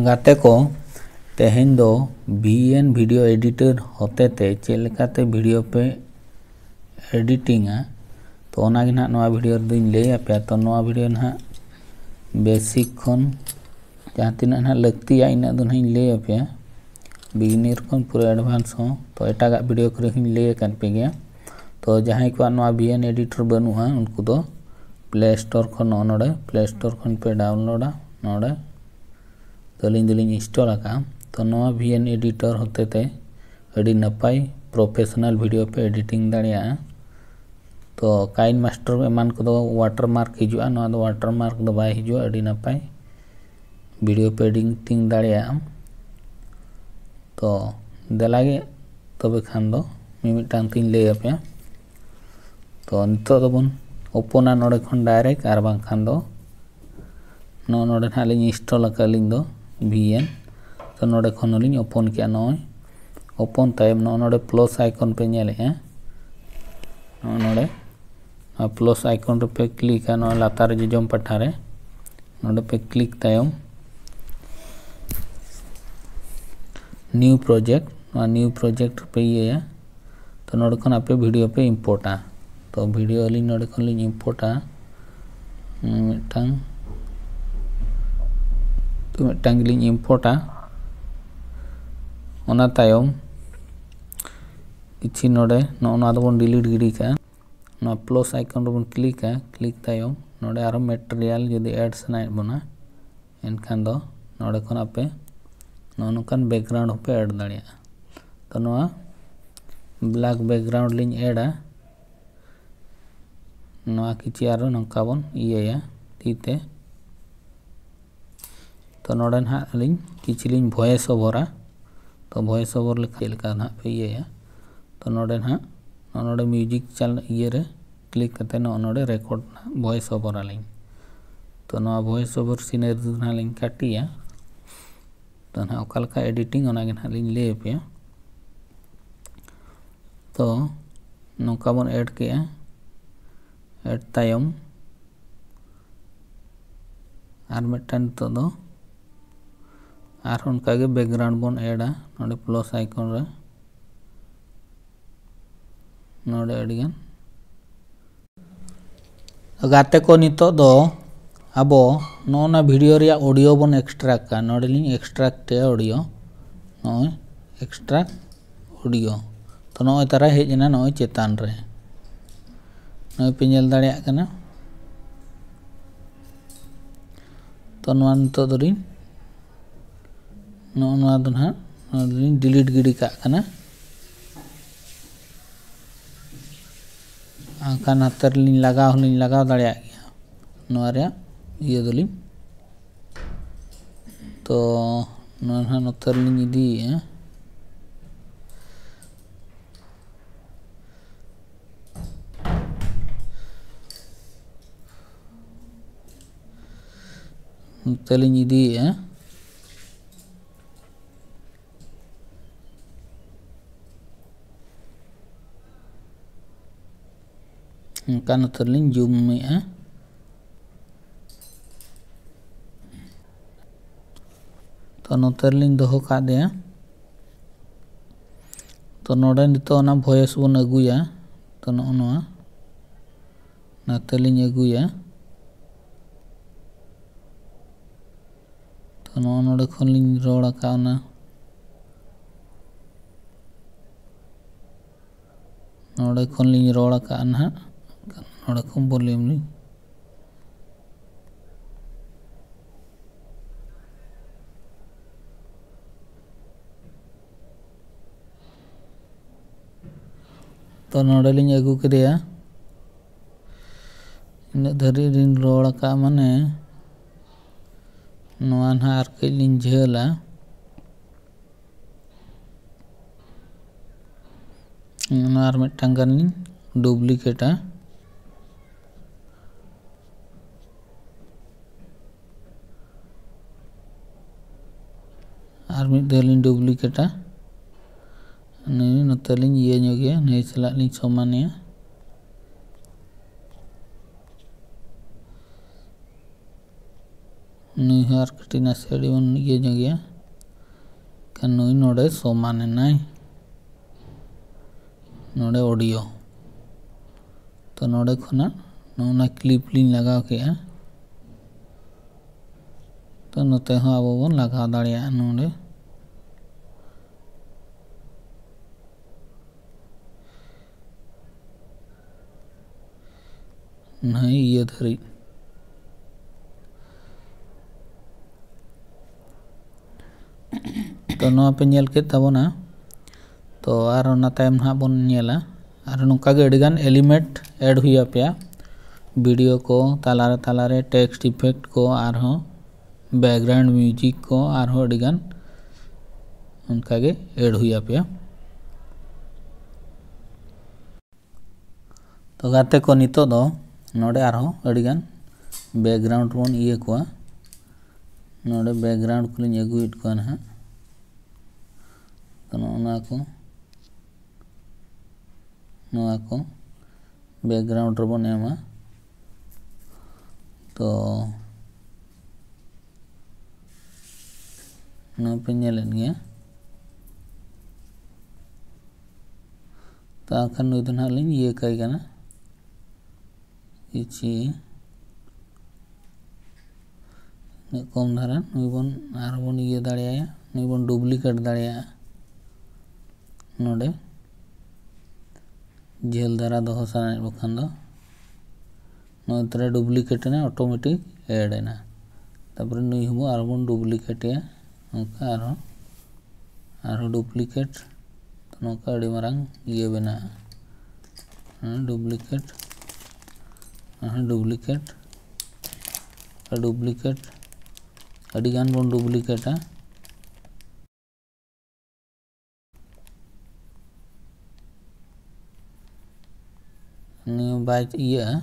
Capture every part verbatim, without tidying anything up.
ᱜᱟᱛᱮ ᱠᱚ, ᱛᱮᱦᱮᱧ ᱫᱚ ᱵᱷᱤ ᱮᱱ ᱵᱷᱤᱰᱤᱭᱳ ᱮᱰᱤᱴᱚᱨ ᱦᱚᱛᱮᱛᱮ ᱪᱮᱫ ᱞᱮᱠᱟᱛᱮ ᱵᱷᱤᱰᱤᱭᱳ ᱯᱮ ᱮᱰᱤᱴᱤᱝᱟ, ᱛᱚ ᱚᱱᱟᱜᱮ ᱱᱟᱦᱟᱜ ᱱᱚᱣᱟ ᱵᱷᱤᱰᱤᱭᱳ ᱨᱮᱫᱚᱧ ᱞᱟᱹᱭ ᱟᱯᱮᱭᱟ᱾ ᱛᱚ ᱱᱚᱣᱟ ᱵᱷᱤᱰᱤᱭᱳ ᱱᱟᱦᱟᱜ ᱵᱮᱥᱤᱠ ᱠᱷᱚᱱ ᱡᱟᱦᱟᱸ ᱛᱤᱱᱟᱹᱜ ᱱᱟᱦᱟᱜ ᱞᱟᱹᱠᱛᱤᱭᱟ, ᱤᱱᱟᱹᱜ ᱫᱚ ᱱᱟᱦᱟᱜ ᱤᱧ ᱞᱟᱹᱭ ᱟᱯᱮᱭᱟ, ᱵᱤᱜᱤᱱᱟᱨ ᱠᱷᱚᱱ ᱯᱩᱨᱟᱹ ᱮᱰᱵᱷᱟᱱᱥ ᱦᱚᱸ᱾ ᱛᱚ ᱮᱴᱟᱜᱟᱜ ᱵᱷᱤᱰᱤᱭᱳ ᱠᱚᱨᱮ ᱦᱚᱸᱧ ᱞᱟᱹᱭ ᱟᱠᱟᱫ ᱯᱮ ᱜᱮᱭᱟ᱾ ᱛᱚ ᱡᱟᱦᱟᱸᱭ ᱠᱚᱣᱟᱜ ᱱᱚᱣᱟ ᱵᱷᱤ ᱮᱱ ᱮᱰᱤᱴᱚᱨ ᱵᱟᱹᱱᱩᱜᱼᱟ, ᱩᱱᱠᱩ ᱫᱚ ᱯᱞᱮ ᱥᱴᱳᱨ ᱠᱷᱚᱱ ᱱᱚᱜᱼᱚ ᱱᱚᱰᱮ, ᱯᱞᱮ ᱥᱴᱳᱨ ᱠᱷᱚᱱ ᱯᱮ ᱰᱟᱣᱩᱱᱞᱳᱰᱟ᱾ ᱱᱚᱰᱮ ᱛᱚ ᱟᱹᱞᱤᱧ ᱫᱚᱞᱤᱧ ᱤᱱᱥᱴᱚᱞ ᱟᱠᱟᱫᱼᱟ᱾ ᱛᱚ ᱱᱚᱣᱟ ᱵᱷᱤ ᱮᱱ ᱮᱰᱤᱴᱚᱨ ᱦᱚᱛᱮᱛᱮ ᱟᱹᱰᱤ ᱱᱟᱯᱟᱭ ᱯᱨᱚᱯᱷᱮᱥᱚᱱᱟᱞ ᱵᱷᱤᱰᱤᱭᱳ ᱯᱮ ᱮᱰᱤᱴᱤᱝ ᱫᱟᱲᱮᱭᱟᱜᱼᱟ᱾ ᱛᱚ ᱠᱟᱭᱤᱱ ᱢᱟᱥᱴᱟᱨ ᱮᱢᱟᱱ ᱠᱚᱫᱚ ᱣᱟᱴᱟᱨ ᱢᱟᱨᱠ ᱦᱤᱡᱩᱜᱼᱟ, ᱱᱚᱣᱟ ᱫᱚ ᱣᱟᱴᱟᱨ ᱢᱟᱨᱠ ᱫᱚ ᱵᱟᱭ ᱦᱤᱡᱩᱜᱼᱟ᱾ ᱟᱹᱰᱤ ᱱᱟᱯᱟᱭ ᱵᱷᱤᱰᱤᱭᱳ ᱯᱮ ᱮᱰᱤᱴᱤᱝ ᱫᱟᱲᱮᱭᱟᱜᱼᱟ᱾ ᱛᱚ ᱫᱮᱞᱟ ᱜᱮ ᱛᱚᱵᱮ ᱠᱷᱟᱱ ᱫᱚ ᱢᱤᱢᱤᱫᱴᱟᱝ ᱛᱤᱧ ᱞᱟᱹᱭ ᱟᱯᱮᱭᱟ᱾ ᱛᱚ ᱱᱤᱛᱚᱜ ᱫᱚᱵᱚᱱ ᱳᱯᱚᱱᱟ ᱱᱚᱰᱮ ᱠᱷᱚᱱ ᱰᱟᱭᱨᱮᱠᱴ, ᱟᱨ ᱵᱟᱝᱠᱷᱟᱱ ᱫᱚ ᱱᱚᱜᱼᱚ ᱱᱚᱰᱮ ᱱᱟᱦᱟᱜ ᱞᱤᱧ ᱤᱱᱥᱴᱚᱞ ᱟᱠᱟᱫ ᱟᱹᱞᱤᱧ ᱫᱚ ᱵᱷᱤ ᱮᱱ᱾ ᱛᱚ ᱱᱚᱰᱮ ᱠᱷᱚᱱ ᱦᱚᱸᱞᱤᱧ ᱳᱯᱚᱱ ᱠᱮᱜᱼᱟ᱾ ᱱᱚᱜᱼᱚᱭ ᱳᱯᱚᱱ ᱛᱟᱭᱚᱢ ᱱᱚᱜᱼᱚ ᱱᱚᱰᱮ ᱯᱞᱟᱥ ᱟᱭᱠᱚᱱ ᱯᱮ ᱧᱮᱞᱮᱜᱼᱟ, ᱱᱚᱜᱼᱚ ᱱᱚᱰᱮ ᱱᱚᱣᱟ ᱯᱞᱟᱥ ᱟᱭᱠᱚᱱ ᱨᱮᱯᱮ ᱠᱞᱤᱠᱟ, ᱱᱚᱣᱟ ᱞᱟᱛᱟᱨ ᱡᱚᱡᱚᱢ ᱯᱟᱦᱴᱟ ᱨᱮ ᱱᱚᱰᱮ ᱯᱮ ᱠᱞᱤᱠ ᱛᱟᱭᱚᱢ ᱱᱤᱭᱩ ᱯᱨᱚᱡᱮᱠᱴ, ᱱᱚᱣᱟ ᱱᱤᱭᱩ ᱯᱨᱚᱡᱮᱠᱴ ᱨᱮᱯᱮ ᱤᱭᱟᱹᱭᱟ᱾ ᱛᱚ ᱱᱚᱰᱮ ᱠᱷᱚᱱ ᱟᱯᱮ ᱵᱷᱤᱰᱤᱭᱳ ᱯᱮ ᱤᱢᱯᱳᱨᱴᱟ᱾ ᱛᱚ ᱵᱷᱤᱰᱤᱭᱳ ᱟᱹᱞᱤᱧ ᱱᱚᱰᱮ ᱠᱷᱚᱱ ᱞᱤᱧ ᱤᱢᱯᱳᱨᱴᱟ ᱢᱤᱫᱴᱟᱝ, ᱛᱚ ᱢᱤᱫᱴᱟᱝ ᱜᱮᱞᱤᱧ ᱤᱢᱯᱳᱨᱴᱟ᱾ ᱚᱱᱟ ᱛᱟᱭᱚᱢ ᱠᱤᱪᱷᱤ ᱱᱚᱰᱮ ᱱᱚᱜᱼᱚ ᱱᱚᱣᱟ ᱫᱚᱵᱚᱱ ᱰᱤᱞᱤᱴ ᱜᱤᱰᱤ ᱠᱟᱜᱼᱟ᱾ ᱱᱚᱣᱟ ᱯᱞᱟᱥ ᱟᱭᱠᱚᱱ ᱨᱮᱵᱚᱱ ᱠᱞᱤᱠᱟ, ᱠᱞᱤᱠ ᱛᱟᱭᱚᱢ ᱱᱚᱰᱮ ᱟᱨᱦᱚᱸ ᱢᱮᱴᱮᱨᱤᱭᱟᱞ ᱡᱩᱫᱤ ᱮᱰ ᱥᱟᱱᱟᱭᱮᱫ ᱵᱚᱱᱟ, ᱮᱱᱠᱷᱟᱱ ᱫᱚ ᱱᱚᱰᱮ ᱠᱷᱚᱱ ᱟᱯᱮ ᱱᱚᱜᱼᱚ ᱱᱚᱝᱠᱟᱱ ᱵᱮᱠᱜᱨᱟᱣᱩᱱᱰ ᱦᱚᱸᱯᱮ ᱮᱰ ᱫᱟᱲᱮᱭᱟᱜᱼᱟ᱾ ᱛᱚ ᱱᱚᱣᱟ ᱵᱞᱮᱠ ᱵᱮᱠᱜᱨᱟᱣᱩᱱᱰ ᱞᱤᱧ ᱮᱰᱟ᱾ ᱱᱚᱣᱟ ᱠᱤᱪᱷᱤ ᱟᱨᱚ ᱱᱚᱝᱠᱟ ᱵᱚᱱ ᱤᱭᱟᱹᱭᱟ ᱛᱤ ᱛᱮ᱾ ᱛᱚ ᱱᱚᱰᱮ ᱱᱟᱦᱟᱜ ᱟᱹᱞᱤᱧ ᱠᱤᱪᱷᱤ ᱞᱤᱧ ᱵᱷᱚᱭᱮᱥ ᱳᱵᱷᱟᱨᱟ᱾ ᱛᱚ ᱵᱷᱚᱭᱮᱥ ᱳᱵᱷᱟᱨ ᱞᱮᱠᱷᱟᱱ ᱪᱮᱫ ᱞᱮᱠᱟ ᱱᱟᱦᱟᱜ ᱯᱮ ᱤᱭᱟᱹᱭᱟ? ᱛᱚ ᱱᱚᱰᱮ ᱱᱟᱦᱟᱜ ᱱᱚᱜᱼᱚ ᱱᱚᱰᱮ ᱢᱤᱭᱩᱡᱤᱠ ᱪᱟᱞ ᱤᱭᱟᱹᱨᱮ ᱠᱞᱤᱠ ᱠᱟᱛᱮ ᱱᱚᱜᱼᱚ ᱱᱚᱰᱮ ᱨᱮᱠᱚᱨᱰ ᱱᱟᱦᱟᱜ ᱵᱷᱚᱭᱮᱥ ᱳᱵᱷᱟᱨ ᱟᱹᱞᱤᱧ᱾ ᱛᱚ ᱱᱚᱣᱟ ᱵᱷᱚᱭᱮᱥ ᱳᱵᱷᱟᱨ ᱥᱤᱱᱟᱨᱤ ᱫᱚ ᱱᱟᱦᱟᱜ ᱞᱤᱧ ᱠᱟᱴᱤᱭᱟ᱾ ᱛᱚ ᱱᱟᱦᱟᱜ ᱚᱠᱟ ᱞᱮᱠᱟ ᱮᱰᱤᱴᱤᱝ, ᱚᱱᱟ ᱜᱮ ᱱᱟᱦᱟᱜ ᱞᱤᱧ ᱞᱟᱹᱭ ᱟᱯᱮᱭᱟ᱾ ᱛᱚ ᱱᱚᱝᱠᱟ ᱵᱚᱱ ᱮᱰ ᱠᱮᱜᱼᱟ᱾ ᱮᱰ ᱛᱟᱭᱚᱢ ᱟᱨ ᱢᱤᱫᱴᱟᱝ ᱱᱤᱛᱚᱜ ᱫᱚ ᱟᱨ ᱚᱱᱠᱟᱜᱮ ᱵᱮᱠᱜᱨᱟᱣᱩᱱᱰ ᱵᱚᱱ ᱮᱰᱟ ᱱᱚᱰᱮ ᱯᱞᱟᱥ ᱟᱭᱠᱚᱱ ᱨᱮ᱾ ᱱᱚᱰᱮ ᱟᱹᱰᱤᱜᱟᱱ ᱜᱟᱛᱮ ᱠᱚ, ᱱᱤᱛᱚᱜ ᱫᱚ ᱟᱵᱚ ᱱᱚᱜᱼᱚ ᱱᱟ ᱵᱷᱤᱰᱤᱭᱳ ᱨᱮᱭᱟᱜ ᱚᱰᱤᱭᱳ ᱵᱚᱱ ᱮᱠᱥᱴᱨᱟᱠᱴᱟ᱾ ᱱᱚᱰᱮ ᱞᱤᱧ ᱮᱠᱥᱴᱨᱟᱠᱴ ᱮᱫᱟ ᱚᱰᱤᱭᱳ, ᱱᱚᱜᱼᱚᱭ ᱮᱠᱥᱴᱨᱟᱠᱴ ᱚᱰᱤᱭᱳ᱾ ᱛᱚ ᱱᱚᱜᱼᱚᱭ ᱛᱟᱨᱟ ᱦᱮᱡ ᱮᱱᱟ ᱱᱚᱜᱼᱚᱭ ᱪᱮᱛᱟᱱ ᱨᱮ, ᱱᱚᱜᱼᱚᱭ ᱯᱮ ᱧᱮᱞ ᱫᱟᱲᱮᱭᱟᱜ ᱠᱟᱱᱟ᱾ ᱛᱚ ᱱᱚᱣᱟ ᱱᱤᱛᱚᱜ ᱫᱚᱞᱤᱧ ᱱᱚᱜᱼᱚ ᱱᱚᱣᱟ ᱫᱚ ᱱᱟᱦᱟᱜ ᱱᱚᱣᱟ ᱫᱚᱞᱤᱧ ᱰᱤᱞᱤᱴ ᱜᱤᱰᱤ ᱠᱟᱜ ᱠᱟᱱᱟ᱾ ᱮᱱᱠᱷᱟᱱ ᱱᱚᱛᱮ ᱨᱮᱞᱤᱧ ᱞᱟᱜᱟᱣ ᱦᱚᱸᱞᱤᱧ ᱞᱟᱜᱟᱣ ᱫᱟᱲᱮᱭᱟᱜ ᱜᱮᱭᱟ ᱱᱚᱣᱟ ᱨᱮᱭᱟᱜ ᱤᱭᱟᱹ ᱫᱚᱞᱤᱧ᱾ ᱛᱚ ᱱᱚᱣᱟ ᱱᱟᱦᱟᱜ ᱱᱚᱛᱮ ᱨᱮᱞᱤᱧ ᱤᱫᱤᱭᱮᱫᱼᱟ᱾ ᱱᱚᱛᱮ ᱞᱤᱧ ᱤᱫᱤᱭᱮᱫᱼᱟ᱾ ᱚᱱᱠᱟ ᱱᱚᱛᱮ ᱞᱤᱧ ᱡᱩᱢᱮᱫᱼᱟ᱾ ᱛᱚ ᱱᱚᱛᱮ ᱨᱮᱞᱤᱧ ᱫᱚᱦᱚ ᱠᱟᱫᱮᱭᱟ᱾ ᱛᱚ ᱱᱚᱰᱮ ᱱᱤᱛᱚᱜ ᱚᱱᱟ ᱵᱷᱚᱭᱮᱥ ᱵᱚᱱ ᱟᱹᱜᱩᱭᱟ᱾ ᱛᱚ ᱱᱚᱜᱼᱚ ᱱᱚᱣᱟ ᱱᱚᱛᱮ ᱞᱤᱧ ᱟᱹᱜᱩᱭᱟ᱾ ᱛᱚ ᱱᱚᱜᱼᱚ ᱱᱚᱰᱮ ᱠᱷᱚᱱ ᱞᱤᱧ ᱨᱚᱲ ᱟᱠᱟᱫ ᱚᱱᱟ, ᱱᱚᱰᱮ ᱠᱷᱚᱱ ᱞᱤᱧ ᱨᱚᱲ ᱟᱠᱟᱫᱼᱟ ᱱᱟᱦᱟᱜ, ᱱᱚᱰᱮ ᱠᱷᱚᱱ ᱵᱷᱚᱞᱤᱭᱩᱢ ᱞᱤᱧ ᱛᱚ ᱱᱚᱰᱮ ᱞᱤᱧ ᱟᱹᱜᱩ ᱠᱮᱫᱮᱭᱟ᱾ ᱤᱱᱟᱹᱜ ᱫᱷᱟᱹᱨᱤᱡ ᱞᱤᱧ ᱨᱚᱲ ᱟᱠᱟᱫ, ᱢᱟᱱᱮ ᱱᱚᱣᱟ ᱱᱟᱦᱟᱜ ᱟᱨ ᱠᱟᱹᱡ ᱞᱤᱧ ᱡᱷᱟᱹᱞᱟ᱾ ᱚᱱᱟ ᱟᱨ ᱢᱤᱫᱴᱟᱝ ᱜᱟᱱ ᱞᱤᱧ ᱰᱩᱯᱞᱤᱠᱮᱴᱟ᱾ ᱟᱨ ᱢᱤᱫ ᱫᱷᱟᱣ ᱞᱤᱧ ᱰᱩᱯᱞᱤᱠᱮᱴᱟ᱾ ᱱᱩᱭ ᱱᱚᱛᱮ ᱞᱤᱧ ᱤᱭᱟᱹ ᱧᱚᱜᱮᱭᱟ, ᱱᱩᱭ ᱥᱟᱞᱟᱜ ᱞᱤᱧ ᱥᱚᱢᱟᱱᱮᱭᱟ᱾ ᱱᱩᱭ ᱦᱚᱸ ᱟᱨ ᱠᱟᱹᱴᱤᱡ ᱱᱟᱥᱮ ᱟᱹᱰᱤ ᱵᱚᱱ ᱤᱭᱟᱹ ᱧᱚᱜᱮᱭᱟ᱾ ᱠᱷᱟᱱ ᱱᱩᱭ ᱱᱚᱰᱮ ᱥᱚᱢᱟᱱ ᱮᱱᱟᱭ, ᱱᱚᱰᱮ audio᱾ ᱛᱚ ᱱᱚᱰᱮ ᱠᱷᱚᱱᱟᱜ ᱱᱚᱜᱼᱚ ᱱᱟ clip ᱞᱤᱧ ᱞᱟᱜᱟᱣ ᱠᱮᱜᱼᱟ᱾ ᱛᱚ ᱱᱚᱛᱮ ᱦᱚᱸ ᱟᱵᱚ ᱵᱚᱱ ᱞᱟᱜᱟᱣ ᱫᱟᱲᱮᱭᱟᱜᱼᱟ ᱱᱚᱰᱮ᱾ ᱱᱟᱹᱭ ᱤᱭᱟᱹ ᱫᱷᱟᱹᱨᱤᱡ᱾ ᱛᱚ ᱱᱚᱣᱟ ᱯᱮ ᱧᱮᱞ ᱠᱮᱫ ᱛᱟᱵᱚᱱᱟ᱾ ᱛᱚ ᱟᱨ ᱚᱱᱟ ᱛᱟᱭᱚᱢ ᱱᱟᱦᱟᱜ ᱵᱚᱱ ᱧᱮᱞᱟ᱾ ᱟᱨ ᱱᱚᱝᱠᱟ ᱜᱮ ᱟᱹᱰᱤᱜᱟᱱ element add ᱦᱩᱭ ᱟᱯᱮᱭᱟ, video ᱠᱚ ᱛᱟᱞᱟᱨᱮ ᱛᱟᱞᱟᱨᱮ text effect ᱠᱚ, ᱟᱨᱦᱚᱸ background music ᱠᱚ, ᱟᱨᱦᱚᱸ ᱟᱹᱰᱤᱜᱟᱱ ᱚᱱᱠᱟᱜᱮ add ᱦᱩᱭ ᱟᱯᱮᱭᱟ᱾ ᱛᱚ ᱜᱟᱛᱮ ᱠᱚ, ᱱᱤᱛᱚᱜ ᱫᱚ ᱱᱚᱰᱮ ᱟᱨᱦᱚᱸ ᱟᱹᱰᱤᱜᱟᱱ background ᱵᱚᱱ ᱤᱭᱟᱹ ᱠᱚᱣᱟ᱾ ᱱᱚᱰᱮ background ᱠᱚᱞᱤᱧ ᱟᱹᱜᱩᱭᱮᱫ ᱠᱚᱣᱟ ᱱᱟᱦᱟᱜ᱾ ᱛᱚ ᱱᱚᱜᱼᱚ ᱱᱚᱣᱟ ᱠᱚ, ᱱᱚᱣᱟ ᱠᱚ background ᱨᱮᱵᱚᱱ ᱮᱢᱟ᱾ ᱛᱚ ᱱᱚᱣᱟ ᱯᱮ ᱧᱮᱞᱮᱫ ᱜᱮᱭᱟ᱾ ᱛᱚ ᱮᱱᱠᱷᱟᱱ ᱱᱩᱭ ᱫᱚ ᱱᱟᱦᱟᱜ ᱞᱤᱧ ᱤᱭᱟᱹ ᱠᱟᱭ ᱠᱟᱱᱟ, ᱠᱤᱪᱷᱤ ᱩᱱᱟᱹᱜ ᱠᱚᱢ ᱫᱷᱟᱨᱟ᱾ ᱱᱩᱭ ᱵᱚᱱ ᱟᱨᱦᱚᱸ ᱵᱚᱱ ᱤᱭᱟᱹ ᱫᱟᱲᱮᱭᱟᱭᱟ, ᱱᱩᱭ ᱵᱚᱱ duplicate ᱫᱟᱲᱮᱭᱟᱜᱼᱟ᱾ ᱱᱚᱰᱮ ᱡᱷᱟᱹᱞ ᱫᱷᱟᱨᱟ ᱫᱚᱦᱚ ᱥᱟᱱᱟᱭᱮᱫ ᱵᱚ ᱠᱷᱟᱱ ᱫᱚ ᱱᱚᱜᱼᱚᱭ ᱛᱟᱦᱞᱮ duplicate ᱮᱱᱟ, automatic add ᱮᱱᱟ᱾ ᱛᱟᱨᱯᱚᱨᱮ ᱱᱩᱭ ᱦᱚᱸᱵᱚ ᱟᱨᱦᱚᱸ ᱵᱚᱱ duplicate ᱮᱭᱟ, ᱱᱚᱝᱠᱟ ᱟᱨᱦᱚᱸ, ᱟᱨᱦᱚᱸ duplicate᱾ ᱛᱚ ᱱᱚᱝᱠᱟ ᱟᱹᱰᱤ ᱢᱟᱨᱟᱝ ᱤᱭᱟᱹ ᱵᱮᱱᱟᱜᱼᱟ᱾ ᱦᱮᱸ, duplicate, ᱟᱨᱦᱚᱸ duplicate, duplicate, ᱟᱹᱰᱤ ᱜᱟᱱ ᱵᱚᱱ duplicateᱟ᱾ ᱱᱤᱭᱟᱹ ᱵᱟᱭ ᱤᱭᱟᱹᱜᱼᱟ᱾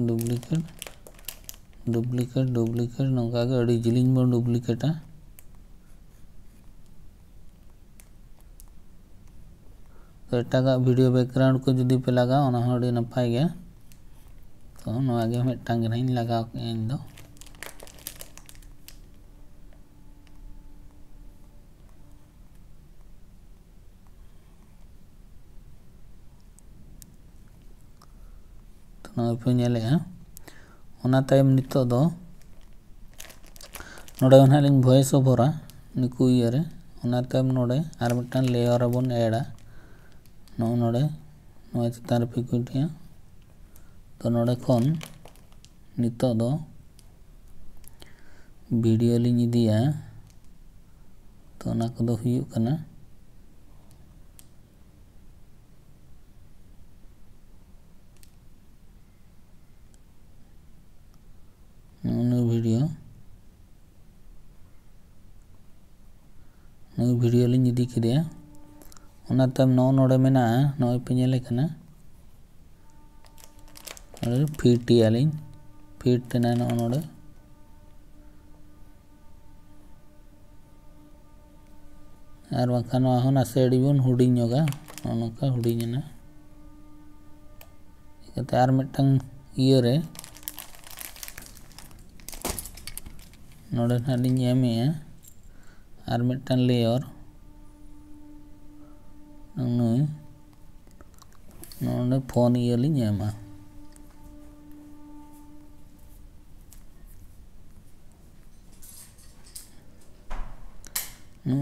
Duplicate, duplicate, duplicate, ᱱᱚᱝᱠᱟ ᱜᱮ ᱟᱹᱰᱤ ᱡᱤᱞᱤᱧ ᱵᱚᱱ duplicateᱟ᱾ ᱛᱚ ᱮᱴᱟᱜᱟᱜ video background ᱠᱚ ᱡᱩᱫᱤ ᱯᱮ ᱞᱟᱜᱟᱣᱟ, ᱚᱱᱟ ᱦᱚᱸ ᱟᱹᱰᱤ ᱱᱟᱯᱟᱭ ᱜᱮᱭᱟ᱾ ᱛᱚ ᱱᱚᱣᱟ ᱜᱮ ᱢᱤᱫᱴᱟᱝ ᱜᱮ ᱱᱟᱦᱟᱜ ᱤᱧ ᱞᱟᱜᱟᱣ ᱠᱮᱫᱼᱟ ᱤᱧ ᱫᱚ᱾ ᱛᱚ ᱱᱚᱜᱼᱚᱭ ᱯᱮ ᱧᱮᱞᱮᱫᱼᱟ᱾ ᱚᱱᱟ ᱛᱟᱭᱚᱢ ᱱᱤᱛᱚᱜ ᱫᱚ ᱱᱚᱰᱮ ᱱᱟᱦᱟᱜ ᱞᱤᱧ voice overᱟ ᱱᱩᱠᱩ ᱤᱭᱟᱹ ᱨᱮ᱾ ᱚᱱᱟ ᱛᱟᱭᱚᱢ ᱱᱚᱰᱮ ᱟᱨ ᱢᱤᱫᱴᱟᱝ layer ᱵᱚᱱ addᱟ᱾ ᱱᱚᱜᱼᱚ ᱱᱚᱰᱮ, ᱱᱚᱣᱟ ᱪᱮᱛᱟᱱ ᱨᱮ ᱯᱮ ᱠᱞᱤᱠᱟ᱾ ᱛᱚ ᱱᱚᱰᱮ ᱠᱷᱚᱱ ᱱᱤᱛᱚᱜ ᱫᱚ video ᱞᱤᱧ ᱤᱫᱤᱭᱟ᱾ ᱛᱚ ᱚᱱᱟ ᱠᱚᱫᱚ ᱦᱩᱭᱩᱜ ᱠᱟᱱᱟ, ᱱᱩᱭ video, ᱱᱩᱭ video ᱞᱤᱧ ᱤᱫᱤ ᱠᱮᱫᱮᱭᱟ᱾ ᱚᱱᱟ ᱛᱟᱭᱚᱢ ᱱᱚᱜᱼᱚ ᱱᱚᱰᱮ ᱢᱮᱱᱟᱜᱼᱟ, ᱱᱚᱜᱼᱚᱭ ᱯᱮ ᱧᱮᱞᱮ ᱠᱟᱱᱟ, ᱱᱚᱰᱮ fit ᱮᱭᱟᱞᱤᱧ, fit ᱮᱱᱟ ᱱᱚᱜᱼᱚ ᱱᱚᱰᱮ᱾ ᱟᱨ ᱵᱟᱝᱠᱷᱟᱱ ᱱᱚᱣᱟ ᱦᱚᱸ ᱱᱟᱥᱮ ᱟᱹᱰᱤ ᱵᱚᱱ ᱦᱩᱰᱤᱧ ᱧᱚᱜᱟ, ᱱᱚᱜᱼᱚ ᱱᱚᱝᱠᱟ ᱦᱩᱰᱤᱧ ᱮᱱᱟ᱾ ᱪᱤᱠᱟᱹᱛᱮ ᱟᱨ ᱢᱤᱫᱴᱟᱝ ᱤᱭᱟᱹ ᱨᱮ ᱱᱚᱰᱮ ᱱᱟᱦᱟᱜ ᱞᱤᱧ ᱮᱢᱮᱜᱼᱟ ᱟᱨ ᱢᱤᱫᱴᱟᱝ layer, ᱱᱩᱭ ᱱᱚᱰᱮ phone ᱤᱭᱟᱹ ᱞᱤᱧ ᱮᱢᱟ᱾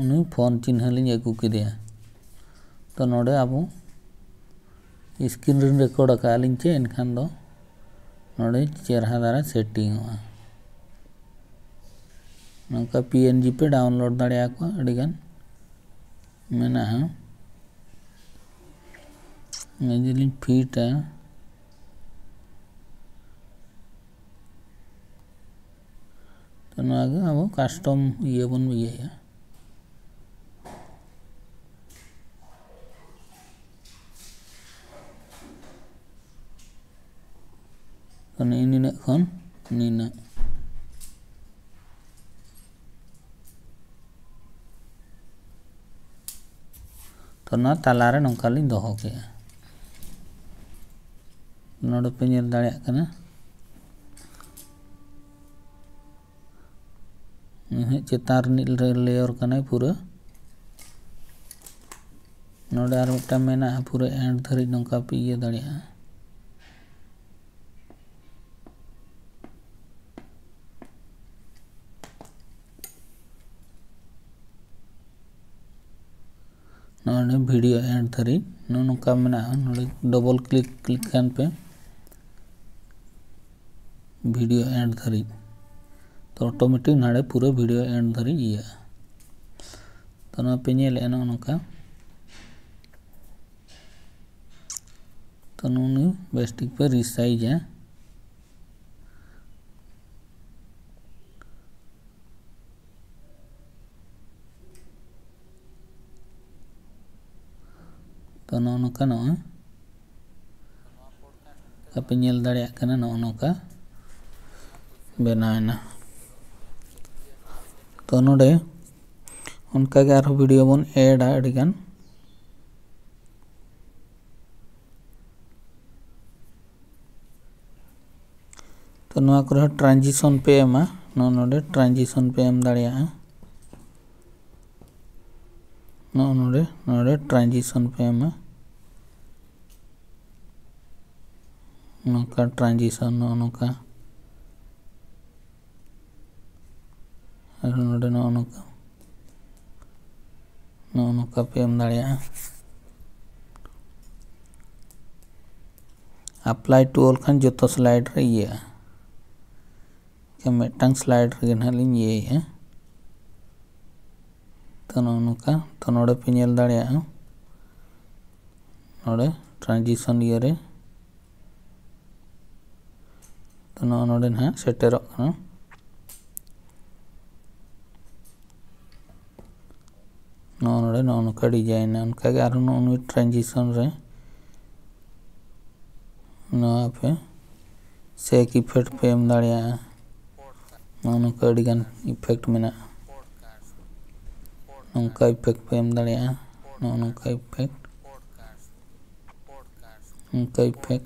ᱱᱩᱭ phone ᱪᱤᱱᱦᱟᱹ ᱞᱤᱧ ᱟᱹᱜᱩ ᱠᱮᱫᱮᱭᱟ᱾ ᱛᱚ ᱱᱚᱰᱮ ᱟᱵᱚ screen ᱨᱮ record ᱟᱠᱟᱫ ᱞᱤᱧ ᱪᱮ, ᱮᱱᱠᱷᱟᱱ ᱫᱚ ᱱᱚᱰᱮ ᱪᱮᱦᱨᱟ ᱫᱷᱟᱨᱟ setting ᱚᱜᱼᱟ᱾ ᱱᱚᱝᱠᱟ P N G ᱯᱮ download ᱫᱟᱲᱮᱭᱟᱠᱚᱣᱟ, ᱟᱹᱰᱤᱜᱟᱱ ᱢᱮᱱᱟᱜᱼᱟ᱾ ᱱᱚᱣᱟ ᱡᱩᱫᱤ ᱞᱤᱧ ᱯᱷᱤᱴᱟ, ᱛᱚ ᱱᱚᱣᱟ ᱜᱮ ᱟᱵᱚ custom ᱤᱭᱟᱹ ᱵᱚᱱ ᱤᱭᱟᱹᱭᱟ᱾ ᱛᱚ ᱱᱤᱱᱟᱹᱜ ᱠᱷᱚᱱ ᱱᱤᱱᱟᱹᱜ᱾ ᱛᱚ ᱱᱚᱣᱟ ᱛᱟᱞᱟᱨᱮ ᱱᱚᱝᱠᱟ ᱞᱤᱧ ᱫᱚᱦᱚ ᱠᱮᱜᱼᱟ᱾ ᱱᱚᱰᱮ ᱯᱮ ᱧᱮᱞ ᱫᱟᱲᱮᱭᱟᱜ ᱠᱟᱱᱟ, ᱱᱤᱦᱟᱹᱜ ᱪᱮᱛᱟᱱ ᱨᱤᱱᱤᱡ layer ᱠᱟᱱᱟᱭ ᱯᱩᱨᱟᱹ᱾ ᱱᱚᱰᱮ ᱟᱨ ᱢᱤᱫᱴᱟᱝ ᱢᱮᱱᱟᱜᱼᱟ, ᱯᱩᱨᱟᱹ end ᱫᱷᱟᱹᱨᱤᱡ ᱱᱚᱝᱠᱟ ᱯᱮ ᱤᱭᱟᱹ ᱫᱟᱲᱮᱭᱟᱜᱼᱟ᱾ ᱱᱚᱜᱼᱚᱭ video end ᱫᱷᱟᱹᱨᱤᱡ ᱱᱚᱜᱼᱚ ᱱᱚᱝᱠᱟ ᱢᱮᱱᱟᱜᱼᱟ᱾ ᱱᱚᱰᱮ double click, click ᱠᱷᱟᱱ ᱯᱮ video end ᱫᱷᱟᱹᱨᱤᱡ, ᱛᱚ automatic ᱱᱚᱰᱮ ᱯᱩᱨᱟᱹ video end ᱫᱷᱟᱹᱨᱤᱡ ᱤᱭᱟᱹᱜᱼᱟ᱾ ᱛᱚ ᱱᱚᱣᱟ ᱯᱮ ᱧᱮᱞᱮᱫᱼᱟ ᱱᱚᱜᱼᱚ ᱱᱚᱝᱠᱟ᱾ ᱛᱚ ᱱᱩᱱᱩ ᱵᱮᱥ ᱴᱷᱤᱠ ᱯᱮ resizeᱟ᱾ ᱛᱚ ᱱᱚᱜᱼᱚ ᱱᱚᱝᱠᱟ ᱱᱚᱜᱼᱚᱭ ᱟᱯᱮ ᱧᱮᱞ ᱫᱟᱲᱮᱭᱟᱜ ᱠᱟᱱᱟ, ᱱᱚᱜᱼᱚ ᱱᱚᱝᱠᱟ ᱵᱮᱱᱟᱣᱮᱱᱟ᱾ ᱛᱚ ᱱᱚᱰᱮ ᱚᱱᱠᱟᱜᱮ ᱟᱨᱦᱚᱸ video ᱵᱚᱱ ᱮᱰᱟ ᱟᱹᱰᱤᱜᱟᱱ᱾ ᱛᱚ ᱱᱚᱣᱟ ᱠᱚᱨᱮ ᱦᱚᱸ transition ᱯᱮ ᱮᱢᱟ, ᱱᱚᱜᱼᱚ ᱱᱚᱰᱮ transition ᱯᱮ ᱮᱢ ᱫᱟᱲᱮᱭᱟᱜᱼᱟ᱾ ᱱᱚᱜᱼᱚ ᱱᱚᱰᱮ, ᱱᱚᱰᱮ transition ᱯᱮ ᱮᱢᱟ, ᱱᱚᱝᱠᱟ transition, ᱱᱚᱜᱼᱚ ᱱᱚᱝᱠᱟ᱾ ᱟᱨ ᱱᱚᱰᱮ ᱱᱚᱜᱼᱚ ᱱᱚᱝᱠᱟ, ᱱᱚᱜᱼᱚ ᱱᱚᱝᱠᱟ ᱯᱮ ᱮᱢ ᱫᱟᱲᱮᱭᱟᱜᱼᱟ᱾ Apply to all ᱠᱷᱟᱱ ᱡᱚᱛᱚ slide ᱨᱮ ᱤᱭᱟᱹᱜᱼᱟ᱾ ᱢᱤᱫᱴᱟᱝ slide ᱨᱮᱜᱮ ᱱᱟᱦᱟᱜ ᱞᱤᱧ ᱤᱭᱟᱹᱭᱮᱫᱼᱟ᱾ ᱛᱚ ᱱᱚᱜᱼᱚ ᱱᱚᱝᱠᱟ, ᱛᱚ ᱱᱚᱰᱮ ᱯᱮ ᱧᱮᱞ ᱫᱟᱲᱮᱭᱟᱜᱼᱟ, ᱱᱚᱰᱮ transition ᱤᱭᱟᱹ ᱨᱮ ᱛᱚ ᱱᱚᱜᱼᱚ ᱱᱚᱰᱮ ᱱᱟᱦᱟᱜ ᱥᱮᱴᱮᱨᱚᱜ ᱠᱟᱱᱟ᱾ ᱱᱚᱜᱼᱚ ᱱᱚᱰᱮ ᱱᱚᱜᱼᱚ ᱱᱚᱝᱠᱟ design ᱮᱱᱟ᱾ ᱚᱱᱠᱟᱜᱮ ᱟᱨᱦᱚᱸ ᱱᱚᱜᱼᱚ ᱱᱩᱭ transition ᱨᱮ ᱱᱚᱣᱟ ᱯᱮ shake effect ᱯᱮ ᱮᱢ ᱫᱟᱲᱮᱭᱟᱜᱼᱟ᱾ ᱱᱚᱜᱼᱚ ᱱᱚᱝᱠᱟ ᱟᱹᱰᱤᱜᱟᱱ effect ᱢᱮᱱᱟᱜᱼᱟ᱾ ᱱᱚᱝᱠᱟ effect ᱯᱮ ᱮᱢ ᱫᱟᱲᱮᱭᱟᱜᱼᱟ, ᱱᱚᱜᱼᱚ ᱱᱚᱝᱠᱟ effect, ᱱᱚᱝᱠᱟ effect᱾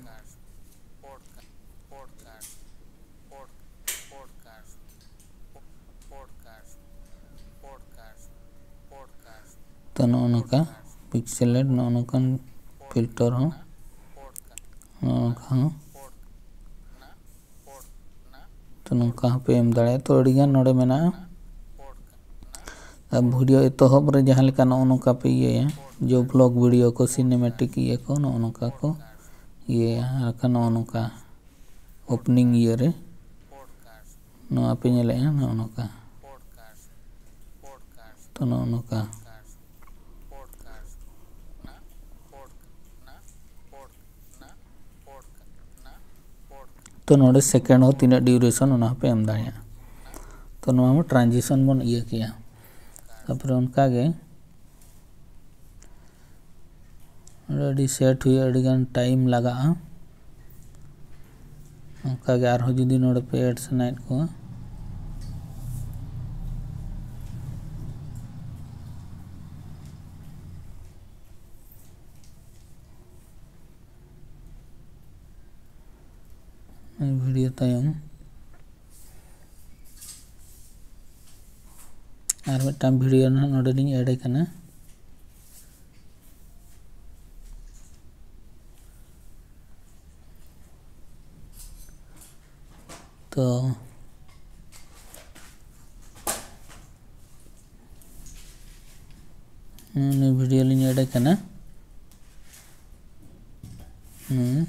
ᱱᱚᱜᱼᱚ ᱱᱚᱝᱠᱟ ᱯᱤᱠᱥᱮᱞᱮᱴ, ᱱᱚᱜᱼᱚ ᱱᱚᱝᱠᱟᱱ ᱯᱷᱤᱞᱴᱟᱨ ᱦᱚᱸ, ᱱᱚᱜᱼᱚ ᱱᱚᱝᱠᱟ ᱦᱚᱸ᱾ ᱛᱚ ᱱᱚᱝᱠᱟ ᱦᱚᱸᱯᱮ ᱮᱢ ᱫᱟᱲᱮᱭᱟᱜᱼᱟ᱾ ᱛᱚ ᱟᱹᱰᱤᱜᱟᱱ ᱱᱚᱰᱮ ᱢᱮᱱᱟᱜᱼᱟ᱾ ᱟᱨ ᱵᱷᱤᱰᱤᱭᱳ ᱮᱛᱚᱦᱚᱵ ᱨᱮ ᱡᱟᱦᱟᱸ ᱞᱮᱠᱟ ᱱᱚᱜᱼᱚ ᱱᱚᱝᱠᱟ ᱯᱮ ᱤᱭᱟᱹᱭᱟ, ᱡᱚ ᱵᱷᱞᱚᱜ ᱵᱷᱤᱰᱤᱭᱳ ᱠᱚ, ᱥᱤᱱᱮᱢᱮᱴᱤᱠ ᱤᱭᱟᱹ ᱠᱚ, ᱱᱚᱜᱼᱚ ᱱᱚᱝᱠᱟ ᱠᱚ ᱤᱭᱟᱹᱭᱟ᱾ ᱟᱨ ᱵᱟᱠᱷᱟᱱ ᱱᱚᱜᱼᱚ ᱱᱚᱝᱠᱟ ᱳᱯᱮᱱᱤᱝ ᱤᱭᱟᱹ ᱨᱮ ᱱᱚᱣᱟ ᱯᱮ ᱧᱮᱞᱮᱫᱼᱟ, ᱱᱚᱜᱼᱚ ᱱᱚᱝᱠᱟ᱾ ᱛᱚ ᱱᱚᱜᱼᱚ ᱱᱚᱝᱠᱟ᱾ ᱛᱚ ᱱᱚᱰᱮ ᱥᱮᱠᱮᱱᱰ ᱦᱚᱸ ᱛᱤᱱᱟᱹᱜ ᱰᱤᱭᱩᱨᱮᱥᱚᱱ, ᱚᱱᱟ ᱦᱚᱸᱯᱮ ᱮᱢ ᱫᱟᱲᱮᱭᱟᱜᱼᱟ᱾ ᱛᱚ ᱱᱚᱣᱟ ᱦᱚᱸ ᱴᱨᱟᱱᱡᱤᱥᱚᱱ ᱵᱚᱱ ᱤᱭᱟᱹ ᱠᱮᱜᱼᱟ᱾ ᱛᱟᱨᱯᱚᱨᱮ ᱚᱱᱠᱟᱜᱮ ᱱᱚᱰᱮ ᱟᱹᱰᱤ ᱥᱮᱴ ᱦᱩᱭᱩᱜᱼᱟ, ᱟᱹᱰᱤᱜᱟᱱ ᱴᱟᱭᱤᱢ ᱞᱟᱜᱟᱜᱼᱟ᱾ ᱚᱱᱠᱟᱜᱮ ᱟᱨᱦᱚᱸ ᱡᱩᱫᱤ ᱱᱚᱰᱮ ᱯᱮ ᱮᱰ ᱥᱟᱱᱟᱭᱮᱫ ᱠᱚᱣᱟ, ᱱᱚᱣᱟ ᱵᱷᱤᱰᱤᱭᱳ ᱛᱟᱭᱚᱢ ᱟᱨ ᱢᱤᱫᱴᱟᱝ ᱵᱷᱤᱰᱤᱭᱳ ᱱᱟᱦᱟᱜ ᱱᱚᱰᱮ ᱞᱤᱧ ᱮᱰ ᱠᱟᱱᱟ᱾ ᱛᱚ ᱱᱩᱭ ᱵᱷᱤᱰᱤᱭᱳ ᱞᱤᱧ ᱮᱰ ᱠᱟᱱᱟ᱾ ᱦᱩᱸ᱾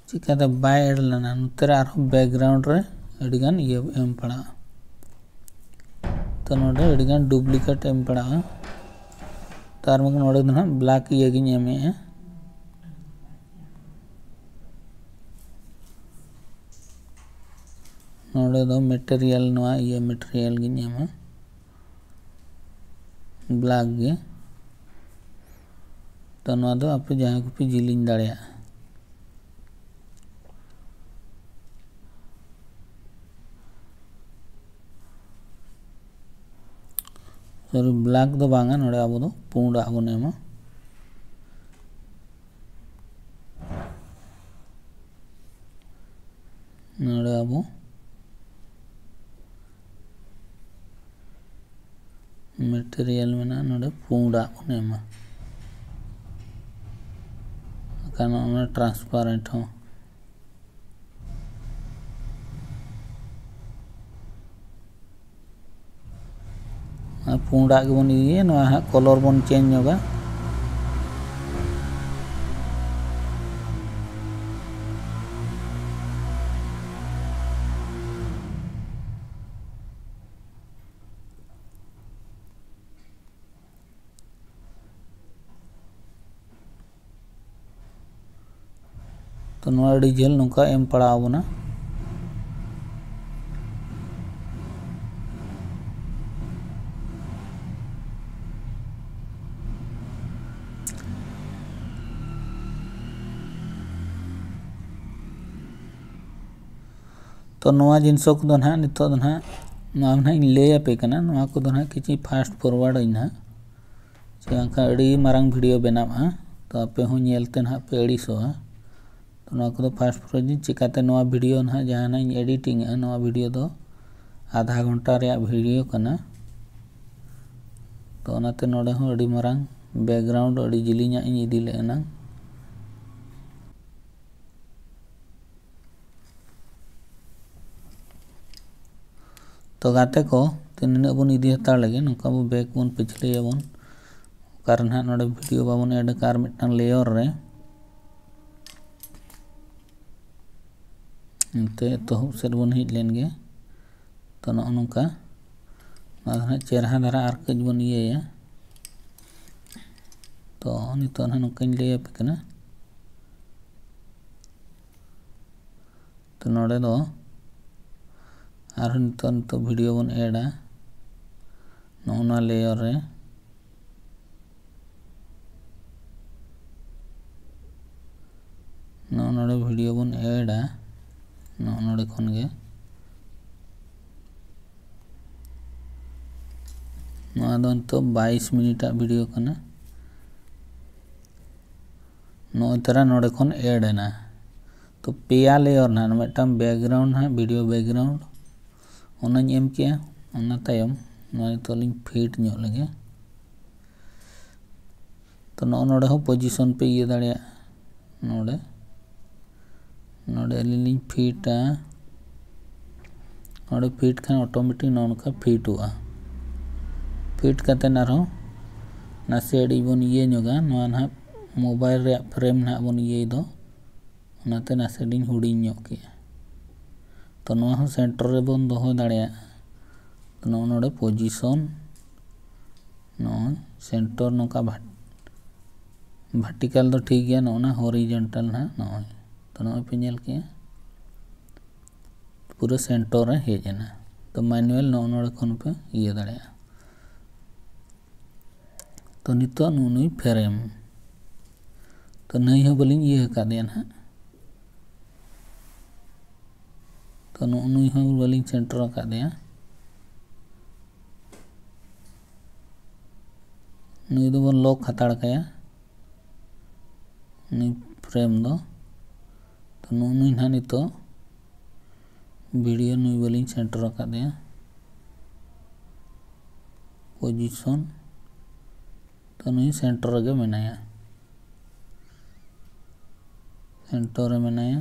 ᱪᱤᱠᱟᱹᱛᱮ ᱵᱟᱭ ᱮᱰ ᱞᱮᱱᱟ? ᱱᱚᱛᱮ ᱨᱮ ᱟᱨᱦᱚᱸ ᱵᱮᱠᱜᱨᱟᱣᱩᱱᱰ ᱨᱮ ᱟᱹᱰᱤᱜᱟᱱ ᱤᱭᱟᱹ ᱮᱢ ᱯᱟᱲᱟᱜᱼᱟ᱾ ᱛᱚ ᱱᱚᱰᱮ ᱟᱹᱰᱤᱜᱟᱱ ᱰᱩᱯᱞᱤᱠᱮᱴ ᱮᱢ ᱯᱟᱲᱟᱜᱼᱟ᱾ ᱛᱟᱨ ᱢᱟᱱᱮ ᱱᱚᱰᱮ ᱫᱚ ᱱᱟᱦᱟᱜ ᱵᱞᱮᱠ ᱤᱭᱟᱹ ᱜᱤᱧ ᱮᱢᱮᱜᱼᱟ᱾ ᱱᱚᱰᱮ ᱫᱚ ᱢᱮᱴᱮᱨᱤᱭᱟᱞ, ᱱᱚᱣᱟ ᱤᱭᱟᱹ ᱢᱮᱴᱮᱨᱤᱭᱟᱞ ᱜᱤᱧ ᱮᱢᱟ, ᱵᱞᱮᱠ ᱜᱮ᱾ ᱛᱚ ᱱᱚᱣᱟ ᱫᱚ ᱟᱯᱮ ᱡᱟᱦᱟᱸᱭ ᱠᱚᱯᱮ ᱡᱤᱞᱤᱧ ᱫᱟᱲᱮᱭᱟᱜᱼᱟ᱾ ᱥᱚᱨᱤ, ᱵᱞᱮᱠ ᱫᱚ ᱵᱟᱝᱟ, ᱱᱚᱰᱮ ᱟᱵᱚ ᱫᱚ ᱯᱩᱸᱰᱟᱜ ᱵᱚᱱ ᱮᱢᱟ᱾ ᱱᱚᱰᱮ ᱟᱵᱚ ᱢᱮᱴᱮᱨᱤᱭᱟᱞ ᱢᱮᱱᱟᱜᱼᱟ, ᱱᱚᱰᱮ ᱯᱩᱸᱰᱟᱜ ᱵᱚᱱ ᱮᱢᱟ᱾ ᱵᱟᱠᱷᱟᱱ ᱚᱱᱟ ᱴᱨᱟᱱᱥᱯᱟᱨᱮᱱᱴ ᱦᱚᱸ᱾ ᱟᱨ ᱯᱩᱸᱰᱟᱜ ᱜᱮᱵᱚᱱ ᱤᱭᱟᱹᱭᱟ, ᱱᱚᱣᱟ ᱦᱟᱸᱜ ᱠᱚᱞᱚᱨ ᱵᱚᱱ ᱪᱮᱧᱡᱽ ᱧᱚᱜᱟ᱾ ᱛᱚ ᱱᱚᱣᱟ ᱟᱹᱰᱤ ᱡᱷᱟᱹᱞ ᱱᱚᱝᱠᱟ ᱮᱢ ᱯᱟᱲᱟᱣ ᱟᱵᱚᱱᱟ᱾ ᱛᱚ ᱱᱚᱣᱟ ᱡᱤᱱᱤᱥ ᱠᱚᱫᱚ ᱱᱟᱦᱟᱜ ᱱᱤᱛᱚᱜ ᱫᱚ ᱱᱟᱦᱟᱜ ᱱᱚᱣᱟ ᱱᱟᱦᱟᱜ ᱤᱧ ᱞᱟᱹᱭ ᱟᱯᱮ ᱠᱟᱱᱟ, ᱱᱚᱣᱟ ᱠᱚᱫᱚ ᱱᱟᱦᱟᱜ ᱠᱤᱪᱷᱩ ᱯᱷᱟᱥᱴ ᱯᱷᱚᱨᱣᱟᱨᱰ ᱟᱹᱧ ᱱᱟᱦᱟᱜ, ᱪᱮ ᱵᱟᱝᱠᱷᱟᱱ ᱟᱹᱰᱤ ᱢᱟᱨᱟᱝ ᱵᱷᱤᱰᱤᱭᱳ ᱵᱮᱱᱟᱜᱼᱟ, ᱛᱚ ᱟᱯᱮ ᱦᱚᱸ ᱧᱮᱞ ᱛᱮ ᱱᱟᱦᱟᱜ ᱯᱮ ᱟᱹᱲᱤᱥᱚᱜᱼᱟ᱾ ᱛᱚ ᱱᱚᱣᱟ ᱠᱚᱫᱚ ᱯᱷᱟᱥᱴ ᱯᱷᱚᱨᱣᱟᱨᱰ ᱤᱧ, ᱪᱤᱠᱟᱹᱛᱮ ᱱᱚᱣᱟ ᱵᱷᱤᱰᱤᱭᱳ ᱱᱟᱦᱟᱜ ᱡᱟᱦᱟᱱᱟᱜ ᱤᱧ ᱮᱰᱤᱴᱤᱝ ᱮᱜᱼᱟ, ᱱᱚᱣᱟ ᱵᱷᱤᱰᱤᱭᱳ ᱫᱚ ᱟᱫᱷᱟ ᱜᱷᱚᱱᱴᱟ ᱨᱮᱭᱟᱜ ᱵᱷᱤᱰᱤᱭᱳ ᱠᱟᱱᱟ᱾ ᱛᱚ ᱚᱱᱟᱛᱮ ᱱᱚᱰᱮ ᱦᱚᱸ ᱟᱹᱰᱤ ᱢᱟᱨᱟᱝ ᱵᱮᱠᱜᱨᱟᱣᱩᱱᱰ ᱟᱹᱰᱤ ᱡᱤᱞᱤᱧᱟᱜ ᱤᱧ ᱤᱫᱤ ᱞᱮᱫ ᱮᱱᱟᱝ᱾ ᱛᱚ ᱜᱟᱛᱮ ᱠᱚ, ᱛᱚ ᱱᱤᱱᱟᱹᱜ ᱵᱚᱱ ᱤᱫᱤ ᱦᱟᱛᱟᱲ ᱞᱮᱜᱮ, ᱱᱚᱝᱠᱟ ᱵᱚ ᱵᱮᱠ ᱵᱚᱱ ᱯᱟᱹᱪᱷᱞᱟᱹᱭᱟᱵᱚᱱ᱾ ᱚᱠᱟ ᱨᱮ ᱱᱟᱦᱟᱜ ᱱᱚᱰᱮ ᱵᱷᱤᱰᱤᱭᱳ ᱵᱟᱵᱚᱱ ᱮᱰ ᱟᱠᱟᱫ ᱟᱨ ᱢᱤᱫᱴᱟᱝ ᱞᱮᱭᱚᱨ ᱨᱮ᱾ ᱮᱱᱛᱮ ᱮᱛᱚᱦᱚᱵ ᱥᱮᱫ ᱵᱚᱱ ᱦᱮᱡ ᱞᱮᱱ ᱜᱮ᱾ ᱛᱚ ᱱᱚᱜᱼᱚ ᱱᱚᱝᱠᱟ, ᱱᱚᱣᱟ ᱫᱚ ᱱᱟᱦᱟᱜ ᱪᱮᱨᱦᱟ ᱫᱷᱟᱨᱟ ᱟᱨ ᱠᱟᱹᱡ ᱵᱚᱱ ᱤᱭᱟᱹᱭᱟ᱾ ᱛᱚ ᱱᱤᱛᱚᱜ ᱱᱟᱦᱟᱜ ᱱᱚᱝᱠᱟᱧ ᱞᱟᱹᱭ ᱟᱯᱮ ᱠᱟᱱᱟ᱾ ᱛᱚ ᱱᱚᱰᱮ ᱫᱚ ᱟᱨᱦᱚᱸ ᱱᱤᱛᱚᱜ, ᱱᱤᱛᱚᱜ video ᱵᱚᱱ addᱟ ᱱᱚᱜᱼᱚ ᱱᱚᱣᱟ layer ᱨᱮ᱾ ᱱᱚᱜᱼᱚ ᱱᱚᱰᱮ video ᱵᱚᱱ addᱟ ᱱᱚᱜᱼᱚ ᱱᱚᱰᱮ ᱠᱷᱚᱱ ᱜᱮ᱾ ᱱᱚᱣᱟ ᱫᱚ ᱱᱤᱛᱚᱜ ᱵᱟᱭᱤᱥ ᱢᱤᱱᱤᱴ ᱟᱜ video ᱠᱟᱱᱟ᱾ ᱱᱚᱜᱼᱚᱭ ᱛᱟᱨᱟ ᱱᱚᱰᱮ ᱠᱷᱚᱱ add ᱮᱱᱟ᱾ ᱛᱚ ᱯᱮᱭᱟ layer ᱱᱟᱦᱟᱜ, ᱢᱤᱫᱴᱟᱝ background ᱱᱟᱦᱟᱜ, video background, ᱚᱱᱟᱧ ᱮᱢ ᱠᱮᱜᱼᱟ᱾ ᱚᱱᱟ ᱛᱟᱭᱚᱢ ᱱᱚᱣᱟ ᱱᱤᱛᱚᱜ ᱞᱤᱧ fit ᱧᱚᱜ ᱞᱮᱜᱮ᱾ ᱛᱚ ᱱᱚᱜᱼᱚ ᱱᱚᱰᱮ ᱦᱚᱸ position ᱯᱮ ᱤᱭᱟᱹ ᱫᱟᱲᱮᱭᱟᱜᱼᱟ᱾ ᱱᱚᱰᱮ, ᱱᱚᱰᱮ ᱟᱹᱞᱤᱧ ᱞᱤᱧ ᱯᱷᱤᱴᱟ᱾ ᱱᱚᱰᱮ fit ᱠᱷᱟᱱ automatic ᱱᱚᱜᱼᱚ ᱱᱚᱝᱠᱟ ᱯᱷᱤᱴᱚᱜᱼᱟ᱾ ᱯᱷᱤᱴ ᱠᱟᱛᱮᱫ ᱟᱨᱦᱚᱸ ᱱᱟᱥᱮ ᱟᱹᱰᱤ ᱵᱚᱱ ᱤᱭᱟᱹ ᱧᱚᱜᱟ᱾ ᱱᱚᱣᱟ ᱱᱟᱦᱟᱜ mobile ᱨᱮᱭᱟᱜ frame ᱱᱟᱦᱟᱜ ᱵᱚᱱ ᱤᱭᱟᱹᱭ ᱫᱚ, ᱚᱱᱟᱛᱮ ᱱᱟᱥᱮ ᱞᱤᱧ ᱦᱩᱰᱤᱧ ᱧᱚᱜ ᱠᱮᱜᱼᱟ᱾ ᱛᱚ ᱱᱚᱣᱟ ᱦᱚᱸ center ᱨᱮᱵᱚᱱ ᱫᱚᱦᱚ ᱫᱟᱲᱮᱭᱟᱜᱼᱟ᱾ ᱛᱚ ᱱᱚᱜᱼᱚ ᱱᱚᱰᱮ position, ᱱᱚᱜᱼᱚᱭ center ᱱᱚᱝᱠᱟ ᱵᱷᱟᱴ-, vertical ᱫᱚ ᱴᱷᱤᱠ ᱜᱮᱭᱟ, ᱱᱚᱜᱼᱚ ᱱᱟ horizontal ᱱᱟᱦᱟᱜ ᱱᱚᱜᱼᱚᱭ᱾ ᱛᱚ ᱱᱚᱜᱼᱚᱭ ᱯᱮ ᱧᱮᱞ ᱠᱮᱜᱼᱟ, ᱯᱩᱨᱟᱹ center ᱨᱮ ᱦᱮᱡ ᱮᱱᱟ᱾ ᱛᱚ manual ᱱᱚᱜᱼᱚ ᱱᱚᱰᱮ ᱠᱷᱚᱱ ᱯᱮ ᱤᱭᱟᱹ ᱫᱟᱲᱮᱭᱟᱜᱼᱟ᱾ ᱛᱚ ᱱᱤᱛᱚᱜ ᱱᱩᱜᱼᱩ ᱱᱩᱭ frame, ᱛᱚ ᱱᱩᱭ ᱦᱚᱸ ᱵᱟᱹᱞᱤᱧ ᱤᱭᱟᱹ ᱟᱠᱟᱫᱮᱭᱟ ᱱᱟᱦᱟᱜ᱾ ᱛᱚ ᱱᱩᱜᱼᱩ ᱱᱩᱭ ᱦᱚᱸ ᱵᱟᱹᱞᱤᱧ center ᱟᱠᱟᱫᱮᱭᱟ᱾ ᱱᱩᱭ ᱫᱚᱵᱚᱱ lock ᱦᱟᱛᱟᱲ ᱠᱟᱭᱟ, ᱱᱩᱭ frame ᱫᱚ᱾ ᱛᱚ ᱱᱩᱜᱼᱩ ᱱᱩᱭ ᱱᱟᱦᱟᱜ ᱱᱤᱛᱚᱜ video ᱱᱩᱭ ᱵᱟᱹᱞᱤᱧ center ᱟᱠᱟᱫᱮᱭᱟ᱾ Position, ᱛᱚ ᱱᱩᱭ center ᱨᱮᱜᱮ ᱢᱮᱱᱟᱭᱟ, center ᱨᱮ ᱢᱮᱱᱟᱭᱟ᱾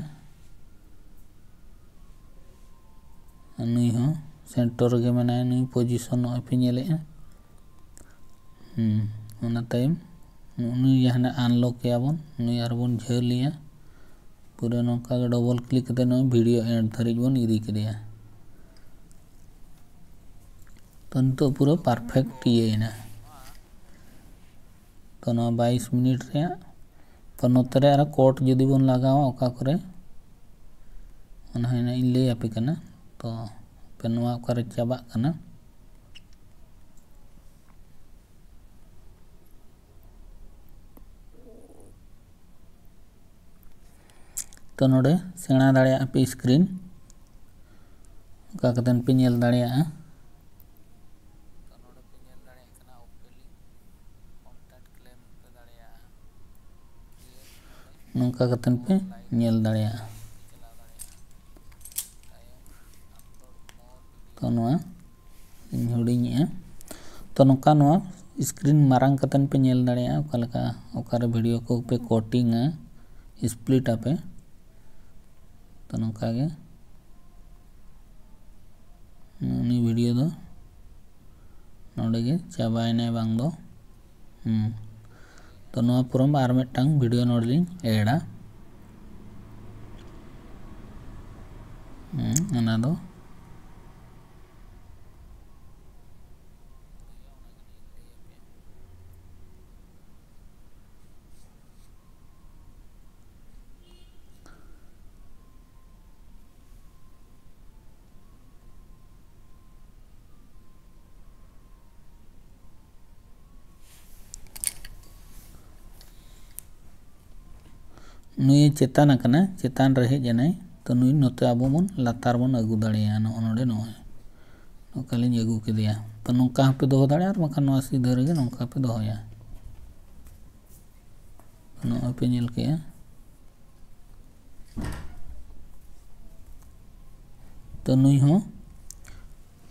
ᱱᱩᱭ ᱦᱚᱸ center ᱨᱮᱜᱮ ᱢᱮᱱᱟᱭᱟ, ᱱᱩᱭ position ᱱᱚᱜᱼᱚᱭ ᱯᱮ ᱧᱮᱞᱮᱜᱼᱟ᱾ ᱦᱩᱸ, ᱚᱱᱟ ᱛᱟᱭᱚᱢ ᱱᱩᱜᱼᱩ ᱱᱩᱭ ᱡᱟᱦᱟᱱᱟᱜ unlock ᱮᱭᱟ ᱵᱚᱱ, ᱱᱩᱭ ᱟᱨᱵᱚᱱ ᱡᱷᱟᱹᱞ ᱮᱭᱟ᱾ ᱯᱩᱨᱟᱹ ᱱᱚᱝᱠᱟ ᱜᱮ double click ᱠᱟᱛᱮ ᱱᱚᱜᱼᱚᱭ video end ᱫᱷᱟᱹᱨᱤᱡ ᱵᱚᱱ ᱤᱫᱤ ᱠᱮᱫᱮᱭᱟ᱾ ᱛᱚ ᱱᱤᱛᱚᱜ ᱯᱩᱨᱟᱹ perfect ᱤᱭᱟᱹᱭᱮᱱᱟ᱾ ᱛᱚ ᱱᱚᱣᱟ ᱵᱟᱭᱤᱥ ᱢᱤᱱᱤᱴ ᱨᱮᱭᱟᱜ, ᱛᱚ ᱱᱚᱛᱮ ᱨᱮ ᱟᱨᱚ ᱠᱳᱰ ᱡᱩᱫᱤ ᱵᱚᱱ ᱞᱟᱜᱟᱣᱟ ᱚᱠᱟ ᱠᱚᱨᱮ, ᱚᱱᱟ ᱦᱚᱸ ᱱᱟᱜ ᱤᱧ ᱞᱟᱹᱭ ᱟᱯᱮ ᱠᱟᱱᱟ᱾ ᱛᱚ ᱟᱯᱮ ᱱᱚᱣᱟ ᱚᱠᱟᱨᱮ ᱪᱟᱵᱟᱜ ᱠᱟᱱᱟ᱾ ᱛᱚ ᱱᱚᱰᱮ ᱥᱮᱬᱟ ᱫᱟᱲᱮᱭᱟᱜᱼᱟ ᱯᱮ ᱥᱠᱨᱤᱱ, ᱚᱱᱠᱟ ᱠᱟᱛᱮ ᱯᱮ ᱧᱮᱞ ᱫᱟᱲᱮᱭᱟᱜᱼᱟ᱾ ᱱᱚᱝᱠᱟ ᱠᱟᱛᱮ ᱯᱮ ᱧᱮᱞ ᱫᱟᱲᱮᱭᱟᱜᱼᱟ᱾ ᱛᱚ ᱱᱚᱣᱟ ᱤᱧ ᱦᱩᱰᱤᱧᱮᱜᱼᱟ᱾ ᱛᱚ ᱱᱚᱝᱠᱟ ᱱᱚᱣᱟ ᱥᱠᱨᱤᱱ ᱢᱟᱨᱟᱝ ᱠᱟᱛᱮ ᱯᱮ ᱧᱮᱞ ᱫᱟᱲᱮᱭᱟᱜᱼᱟ, ᱚᱠᱟ ᱞᱮᱠᱟ ᱚᱠᱟᱨᱮ ᱵᱷᱤᱰᱤᱭᱳ ᱠᱚ ᱯᱮ ᱠᱚᱴᱤᱝᱟ, ᱥᱯᱞᱤᱴ ᱟᱯᱮ᱾ ᱛᱚ ᱱᱚᱝᱠᱟ ᱜᱮ ᱩᱱᱤ ᱵᱷᱤᱰᱤᱭᱳ ᱫᱚ ᱱᱚᱰᱮ ᱜᱮ ᱪᱟᱵᱟᱭᱮᱱᱟᱭ ᱵᱟᱝ ᱫᱚ᱾ ᱦᱩᱸ᱾ ᱛᱚ ᱱᱚᱣᱟ ᱯᱚᱨᱚᱢ ᱟᱨ ᱢᱤᱫᱴᱟᱝ ᱵᱷᱤᱰᱤᱭᱳ ᱱᱚᱰᱮ ᱞᱤᱧ ᱮᱰᱟ᱾ ᱦᱩᱸ, ᱚᱱᱟ ᱫᱚ ᱱᱩᱭ ᱪᱮᱛᱟᱱ ᱟᱠᱟᱱᱟ, ᱪᱮᱛᱟᱱ ᱨᱮ ᱦᱮᱡ ᱮᱱᱟᱭ᱾ ᱛᱚ ᱱᱩᱭ ᱱᱚᱛᱮ ᱟᱵᱚ ᱵᱚᱱ ᱞᱟᱛᱟᱨ ᱵᱚᱱ ᱟᱹᱜᱩ ᱫᱟᱲᱮᱭᱟᱜᱼᱟ᱾ ᱱᱚᱜᱼᱚ ᱱᱚᱰᱮ ᱱᱚᱜᱼᱚᱭ ᱱᱚᱝᱠᱟ ᱞᱤᱧ ᱟᱹᱜᱩ ᱠᱮᱫᱮᱭᱟ᱾ ᱛᱚ ᱱᱚᱝᱠᱟ ᱦᱚᱸᱯᱮ ᱫᱚᱦᱚ ᱫᱟᱲᱮᱭᱟᱜᱼᱟ, ᱟᱨ ᱵᱟᱝᱠᱷᱟᱱ ᱱᱚᱣᱟ ᱥᱤᱫᱷᱟᱹ ᱨᱮᱜᱮ ᱱᱚᱝᱠᱟ ᱯᱮ ᱫᱚᱦᱚᱭᱟ᱾ ᱱᱚᱜᱼᱚᱭ ᱯᱮ ᱧᱮᱞ ᱠᱮᱜᱼᱟ᱾ ᱛᱚ ᱱᱩᱭ ᱦᱚᱸ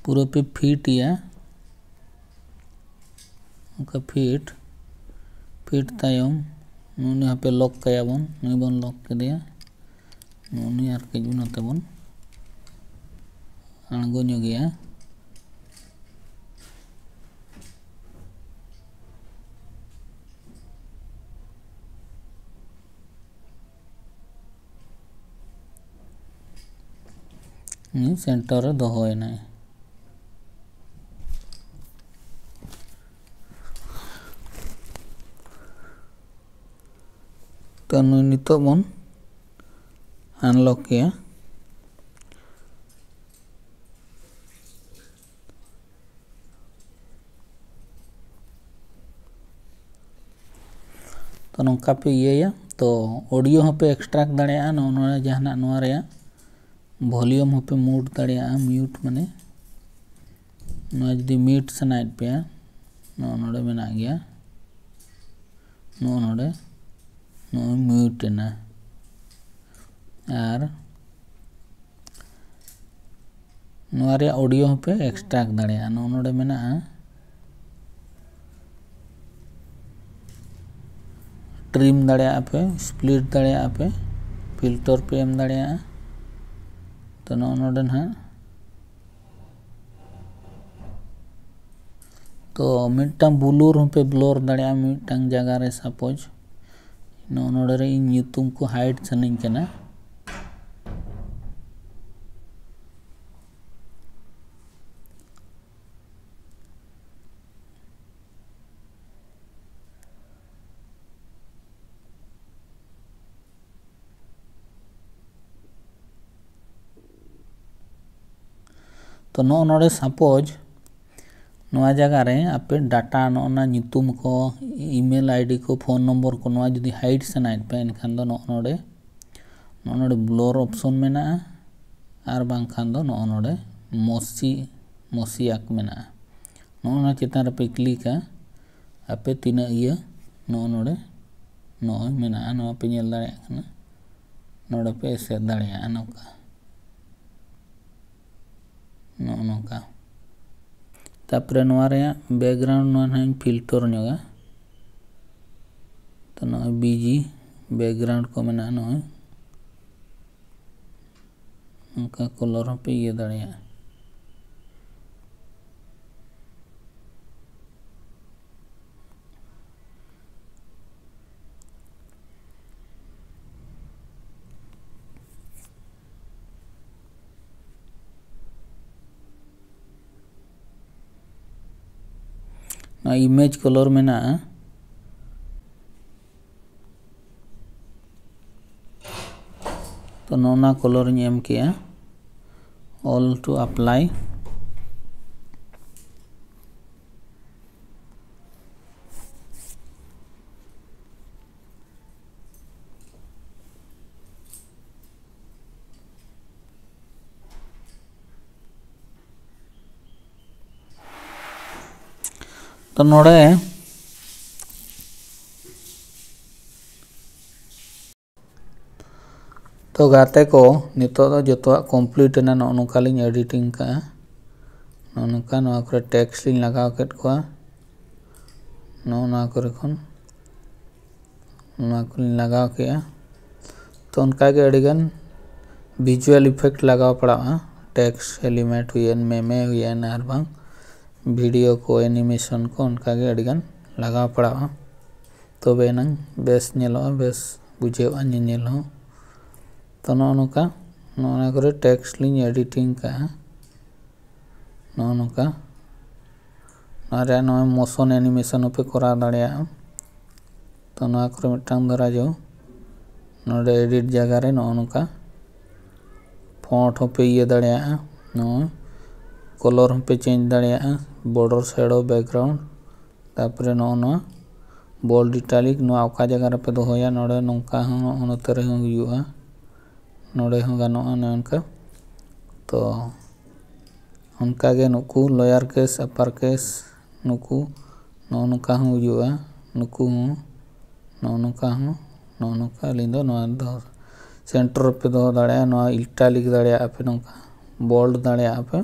ᱯᱩᱨᱟᱹ ᱯᱮ ᱯᱷᱤᱴ ᱮᱭᱟ, ᱚᱱᱠᱟ ᱯᱷᱤᱴ᱾ ᱯᱷᱤᱴ ᱛᱟᱭᱚᱢ ᱱᱩᱭ ᱦᱟᱯᱮ ᱞᱚᱠ ᱠᱟᱭᱟ ᱵᱚᱱ, ᱱᱩᱭ ᱵᱚᱱ ᱞᱚᱠ ᱠᱮᱫᱮᱭᱟ᱾ ᱱᱩᱭ ᱟᱨ ᱠᱟᱹᱡ ᱵᱚᱱ ᱱᱚᱛᱮ ᱵᱚᱱ ᱟᱬᱜᱚ ᱧᱚᱜᱮᱭᱟ᱾ ᱩᱱᱤ ᱥᱮᱱᱴᱟᱨ ᱨᱮ ᱫᱚᱦᱚᱭᱮᱱᱟᱭ᱾ ᱛᱚ ᱱᱩᱭ ᱱᱤᱛᱚᱜ ᱵᱚᱱ ᱟᱱᱞᱚᱠ ᱮᱭᱟ᱾ ᱛᱚ ᱱᱚᱝᱠᱟ ᱯᱮ ᱤᱭᱟᱹᱭᱟ᱾ ᱛᱚ ᱚᱰᱤᱭᱳ ᱦᱚᱸᱯᱮ ᱮᱠᱥᱴᱨᱟᱠᱴ ᱫᱟᱲᱮᱭᱟᱜᱼᱟ ᱱᱚᱜᱼᱚ ᱱᱚᱣᱟ ᱡᱟᱦᱟᱱᱟᱜ ᱱᱚᱣᱟ ᱨᱮᱭᱟᱜ ᱵᱷᱚᱞᱤᱭᱩᱢ ᱦᱚᱸᱯᱮ ᱢᱤᱭᱩᱴ ᱫᱟᱲᱮᱭᱟᱜᱼᱟ, ᱢᱤᱭᱩᱴ ᱢᱟᱱᱮ ᱱᱚᱣᱟ ᱡᱩᱫᱤ ᱢᱤᱭᱩᱴ ᱥᱟᱱᱟᱭᱮᱫ ᱯᱮᱭᱟ, ᱱᱚᱜᱼᱚ ᱱᱚᱰᱮ ᱢᱮᱱᱟᱜ ᱜᱮᱭᱟ, ᱱᱚᱜᱼᱚ ᱱᱚᱰᱮ ᱱᱚᱜᱼᱚᱭ ᱢᱤᱭᱩᱴ ᱮᱱᱟ᱾ ᱟᱨ ᱱᱚᱣᱟ ᱨᱮᱭᱟᱜ ᱚᱰᱤᱭᱳ ᱦᱚᱸᱯᱮ ᱮᱠᱥᱴᱨᱟᱠᱴ ᱫᱟᱲᱮᱭᱟᱜᱼᱟ, ᱱᱚᱜᱼᱚ ᱱᱚᱰᱮ ᱢᱮᱱᱟᱜᱼᱟ᱾ ᱴᱨᱤᱢ ᱫᱟᱲᱮᱭᱟᱜᱼᱟ ᱯᱮ, ᱥᱯᱞᱤᱴ ᱫᱟᱲᱮᱭᱟᱜᱼᱟ ᱯᱮ, ᱯᱷᱤᱞᱴᱚᱨ ᱯᱮ ᱮᱢ ᱫᱟᱲᱮᱭᱟᱜᱼᱟ᱾ ᱛᱚ ᱱᱚᱜᱼᱚ ᱱᱚᱰᱮ ᱱᱟᱦᱟᱜ, ᱛᱚ ᱢᱤᱫᱴᱟᱝ ᱵᱞᱩᱨ ᱦᱚᱸᱯᱮ ᱵᱞᱚᱨ ᱫᱟᱲᱮᱭᱟᱜᱼᱟ ᱢᱤᱫᱴᱟᱝ ᱡᱟᱭᱜᱟ ᱨᱮ᱾ ᱥᱟᱯᱳᱡᱽ ᱱᱚᱜᱼᱚ ᱱᱚᱰᱮ ᱨᱮ ᱤᱧ ᱧᱩᱛᱩᱢ ᱠᱚ ᱦᱟᱭᱤᱰ ᱥᱟᱱᱟᱧ ᱠᱟᱱᱟ᱾ ᱛᱚ ᱱᱚᱜᱼᱚ ᱱᱚᱰᱮ ᱥᱟᱯᱳᱡᱽ ᱱᱚᱣᱟ ᱡᱟᱭᱜᱟ ᱨᱮ ᱟᱯᱮ ᱰᱟᱴᱟ, ᱱᱚᱜᱼᱚ ᱱᱟ ᱧᱩᱛᱩᱢ ᱠᱚ, ᱤᱢᱮᱞ ᱟᱭᱰᱤ ᱠᱚ, ᱯᱷᱳᱱ ᱱᱚᱢᱵᱚᱨ ᱠᱚ, ᱱᱚᱣᱟ ᱡᱩᱫᱤ ᱦᱟᱭᱤᱰ ᱥᱟᱱᱟᱭᱮᱫ ᱯᱮ, ᱮᱱᱠᱷᱟᱱ ᱫᱚ ᱱᱚᱜᱼᱚ ᱱᱚᱰᱮ, ᱱᱚᱜᱼᱚ ᱱᱚᱰᱮ ᱵᱞᱚᱨ ᱚᱯᱥᱚᱱ ᱢᱮᱱᱟᱜᱼᱟ, ᱟᱨ ᱵᱟᱝᱠᱷᱟᱱ ᱫᱚ ᱱᱚᱜᱼᱚ ᱱᱚᱰᱮ ᱢᱚᱥᱤ, ᱢᱚᱥᱤᱭᱟᱠ ᱢᱮᱱᱟᱜᱼᱟ᱾ ᱱᱚᱜᱼᱚ ᱱᱚᱣᱟ ᱪᱮᱛᱟᱱ ᱨᱮᱯᱮ ᱠᱞᱤᱠᱟ, ᱟᱯᱮ ᱛᱤᱱᱟᱹᱜ ᱤᱭᱟᱹ ᱱᱚᱜᱼᱚ ᱱᱚᱰᱮ ᱱᱚᱜᱼᱚᱭ ᱢᱮᱱᱟᱜᱼᱟ, ᱱᱚᱣᱟ ᱯᱮ ᱧᱮᱞ ᱫᱟᱲᱮᱭᱟᱜ ᱠᱟᱱᱟ, ᱱᱚᱰᱮ ᱯᱮ ᱮᱥᱮᱫ ᱫᱟᱲᱮᱭᱟᱜᱼᱟ ᱱᱚᱝᱠᱟ᱾ ᱱᱚᱜᱼᱚ ᱱᱚᱝᱠᱟ᱾ ᱛᱟᱯᱚᱨᱮ ᱱᱚᱣᱟ ᱨᱮᱭᱟᱜ ᱵᱮᱠᱜᱨᱟᱣᱩᱱᱰ ᱱᱚᱣᱟ ᱱᱟᱦᱟᱜ ᱤᱧ ᱯᱷᱤᱞᱴᱚᱨ ᱧᱚᱜᱟ᱾ ᱛᱚ ᱱᱚᱜᱼᱚᱭ ᱵᱤᱡᱤ ᱵᱮᱠᱜᱨᱟᱣᱩᱱᱰ ᱠᱚ ᱢᱮᱱᱟᱜᱼᱟ, ᱱᱚᱜᱼᱚᱭ ᱱᱚᱝᱠᱟ ᱠᱟᱞᱟᱨ ᱦᱚᱸᱯᱮ ᱤᱭᱟᱹ ᱫᱟᱲᱮᱭᱟᱜᱼᱟ᱾ ᱱᱚᱣᱟ ᱤᱢᱮᱡᱽ ᱠᱟᱞᱟᱨ ᱢᱮᱱᱟᱜᱼᱟ, ᱛᱚ ᱱᱚᱜᱼᱚ ᱱᱚᱣᱟ ᱠᱚᱞᱚᱨ ᱤᱧ ᱮᱢ ᱠᱮᱜᱼᱟ, all to apply᱾ ᱛᱚ ᱱᱚᱰᱮ, ᱛᱚ ᱜᱟᱛᱮ ᱠᱚ, ᱱᱤᱛᱚᱜ ᱫᱚ ᱡᱚᱛᱚᱣᱟᱜ complete ᱮᱱᱟ᱾ ᱱᱚᱜᱼᱚ ᱱᱚᱝᱠᱟ ᱞᱤᱧ editing ᱠᱟᱜᱼᱟ᱾ ᱱᱚᱜᱼᱚ ᱱᱚᱝᱠᱟ ᱱᱚᱣᱟ ᱠᱚᱨᱮ text ᱞᱤᱧ ᱞᱟᱜᱟᱣ ᱠᱮᱫ ᱠᱚᱣᱟ᱾ ᱱᱚᱜᱼᱚ ᱱᱚᱣᱟ ᱠᱚᱨᱮ ᱠᱷᱚᱱ ᱱᱚᱣᱟ ᱠᱚᱞᱤᱧ ᱞᱟᱜᱟᱣ ᱠᱮᱜᱼᱟ᱾ ᱛᱚ ᱚᱱᱠᱟᱜᱮ ᱟᱹᱰᱤᱜᱟᱱ visual effect ᱞᱟᱜᱟᱣ ᱯᱟᱲᱟᱜᱼᱟ᱾ Text element ᱦᱩᱭᱮᱱ, meme ᱦᱩᱭᱮᱱ, ᱟᱨ ᱵᱟᱝ video ᱠᱚ, animation ᱠᱚ, ᱚᱱᱠᱟᱜᱮ ᱟᱹᱰᱤᱜᱟᱱ ᱞᱟᱜᱟᱣ ᱯᱟᱲᱟᱜᱼᱟ᱾ ᱛᱚᱵᱮ ᱮᱱᱟᱝ ᱵᱮᱥ ᱧᱮᱞᱚᱜᱼᱟ, ᱵᱮᱥ ᱵᱩᱡᱷᱟᱹᱜᱼᱟ ᱧᱮᱧᱮᱞ ᱦᱚᱸ᱾ ᱛᱚ ᱱᱚᱜᱼᱚ ᱱᱚᱝᱠᱟ, ᱱᱚᱜᱼᱚ ᱱᱚᱣᱟ ᱠᱚᱨᱮ text ᱞᱤᱧ editing ᱠᱟᱜᱼᱟ᱾ ᱱᱚᱜᱼᱚ ᱱᱚᱝᱠᱟ ᱱᱚᱣᱟ ᱨᱮᱭᱟᱜ ᱱᱚᱜᱼᱚᱭ motion animation ᱦᱚᱸᱯᱮ ᱠᱚᱨᱟᱣ ᱫᱟᱲᱮᱭᱟᱜᱼᱟ᱾ ᱛᱚ ᱱᱚᱣᱟ ᱠᱚᱨᱮ ᱢᱤᱫᱴᱟᱝ ᱫᱷᱟᱨᱟ ᱡᱚ ᱱᱚᱰᱮ edit ᱡᱟᱭᱜᱟ ᱨᱮ ᱱᱚᱜᱼᱚ ᱱᱚᱝᱠᱟ font ᱦᱚᱸᱯᱮ ᱤᱭᱟᱹ ᱫᱟᱲᱮᱭᱟᱜᱼᱟ᱾ ᱱᱚᱜᱼᱚᱭ colour ᱦᱚᱸᱯᱮ change ᱫᱟᱲᱮᱭᱟᱜᱼᱟ, border, shadow, background, ᱛᱟᱨᱯᱚᱨᱮ ᱱᱚᱜᱼᱚ ᱱᱚᱣᱟ bold, italic, ᱱᱚᱣᱟ ᱚᱠᱟ ᱡᱟᱭᱜᱟ ᱨᱮᱯᱮ ᱫᱚᱦᱚᱭᱟ, ᱱᱚᱰᱮ ᱱᱚᱝᱠᱟ ᱦᱚᱸ, ᱱᱚᱜᱼᱚ ᱱᱚᱛᱮ ᱨᱮᱦᱚᱸ ᱦᱩᱭᱩᱜᱼᱟ, ᱱᱚᱰᱮ ᱦᱚᱸ ᱜᱟᱱᱚᱜᱼᱟ ᱚᱱᱮ ᱚᱱᱠᱟ᱾ ᱛᱚ ᱚᱱᱠᱟᱜᱮ ᱱᱩᱠᱩ lower case, upper case, ᱱᱩᱠᱩ ᱱᱚᱜᱼᱚ ᱱᱚᱝᱠᱟ ᱦᱚᱸ ᱦᱩᱭᱩᱜᱼᱟ, ᱱᱩᱠᱩ ᱦᱚᱸ ᱱᱚᱜᱼᱚ ᱱᱚᱝᱠᱟ ᱦᱚᱸ, ᱱᱚᱜᱼᱚ ᱱᱚᱝᱠᱟ᱾ ᱟᱹᱞᱤᱧ ᱫᱚ ᱱᱚᱣᱟ ᱫᱚ center ᱨᱮᱯᱮ ᱫᱚᱦᱚ ᱫᱟᱲᱮᱭᱟᱜᱼᱟ, ᱱᱚᱣᱟ italic ᱫᱟᱲᱮᱭᱟᱜᱼᱟ ᱯᱮ, ᱱᱚᱝᱠᱟ bold ᱫᱟᱲᱮᱭᱟᱜᱼᱟ ᱯᱮ᱾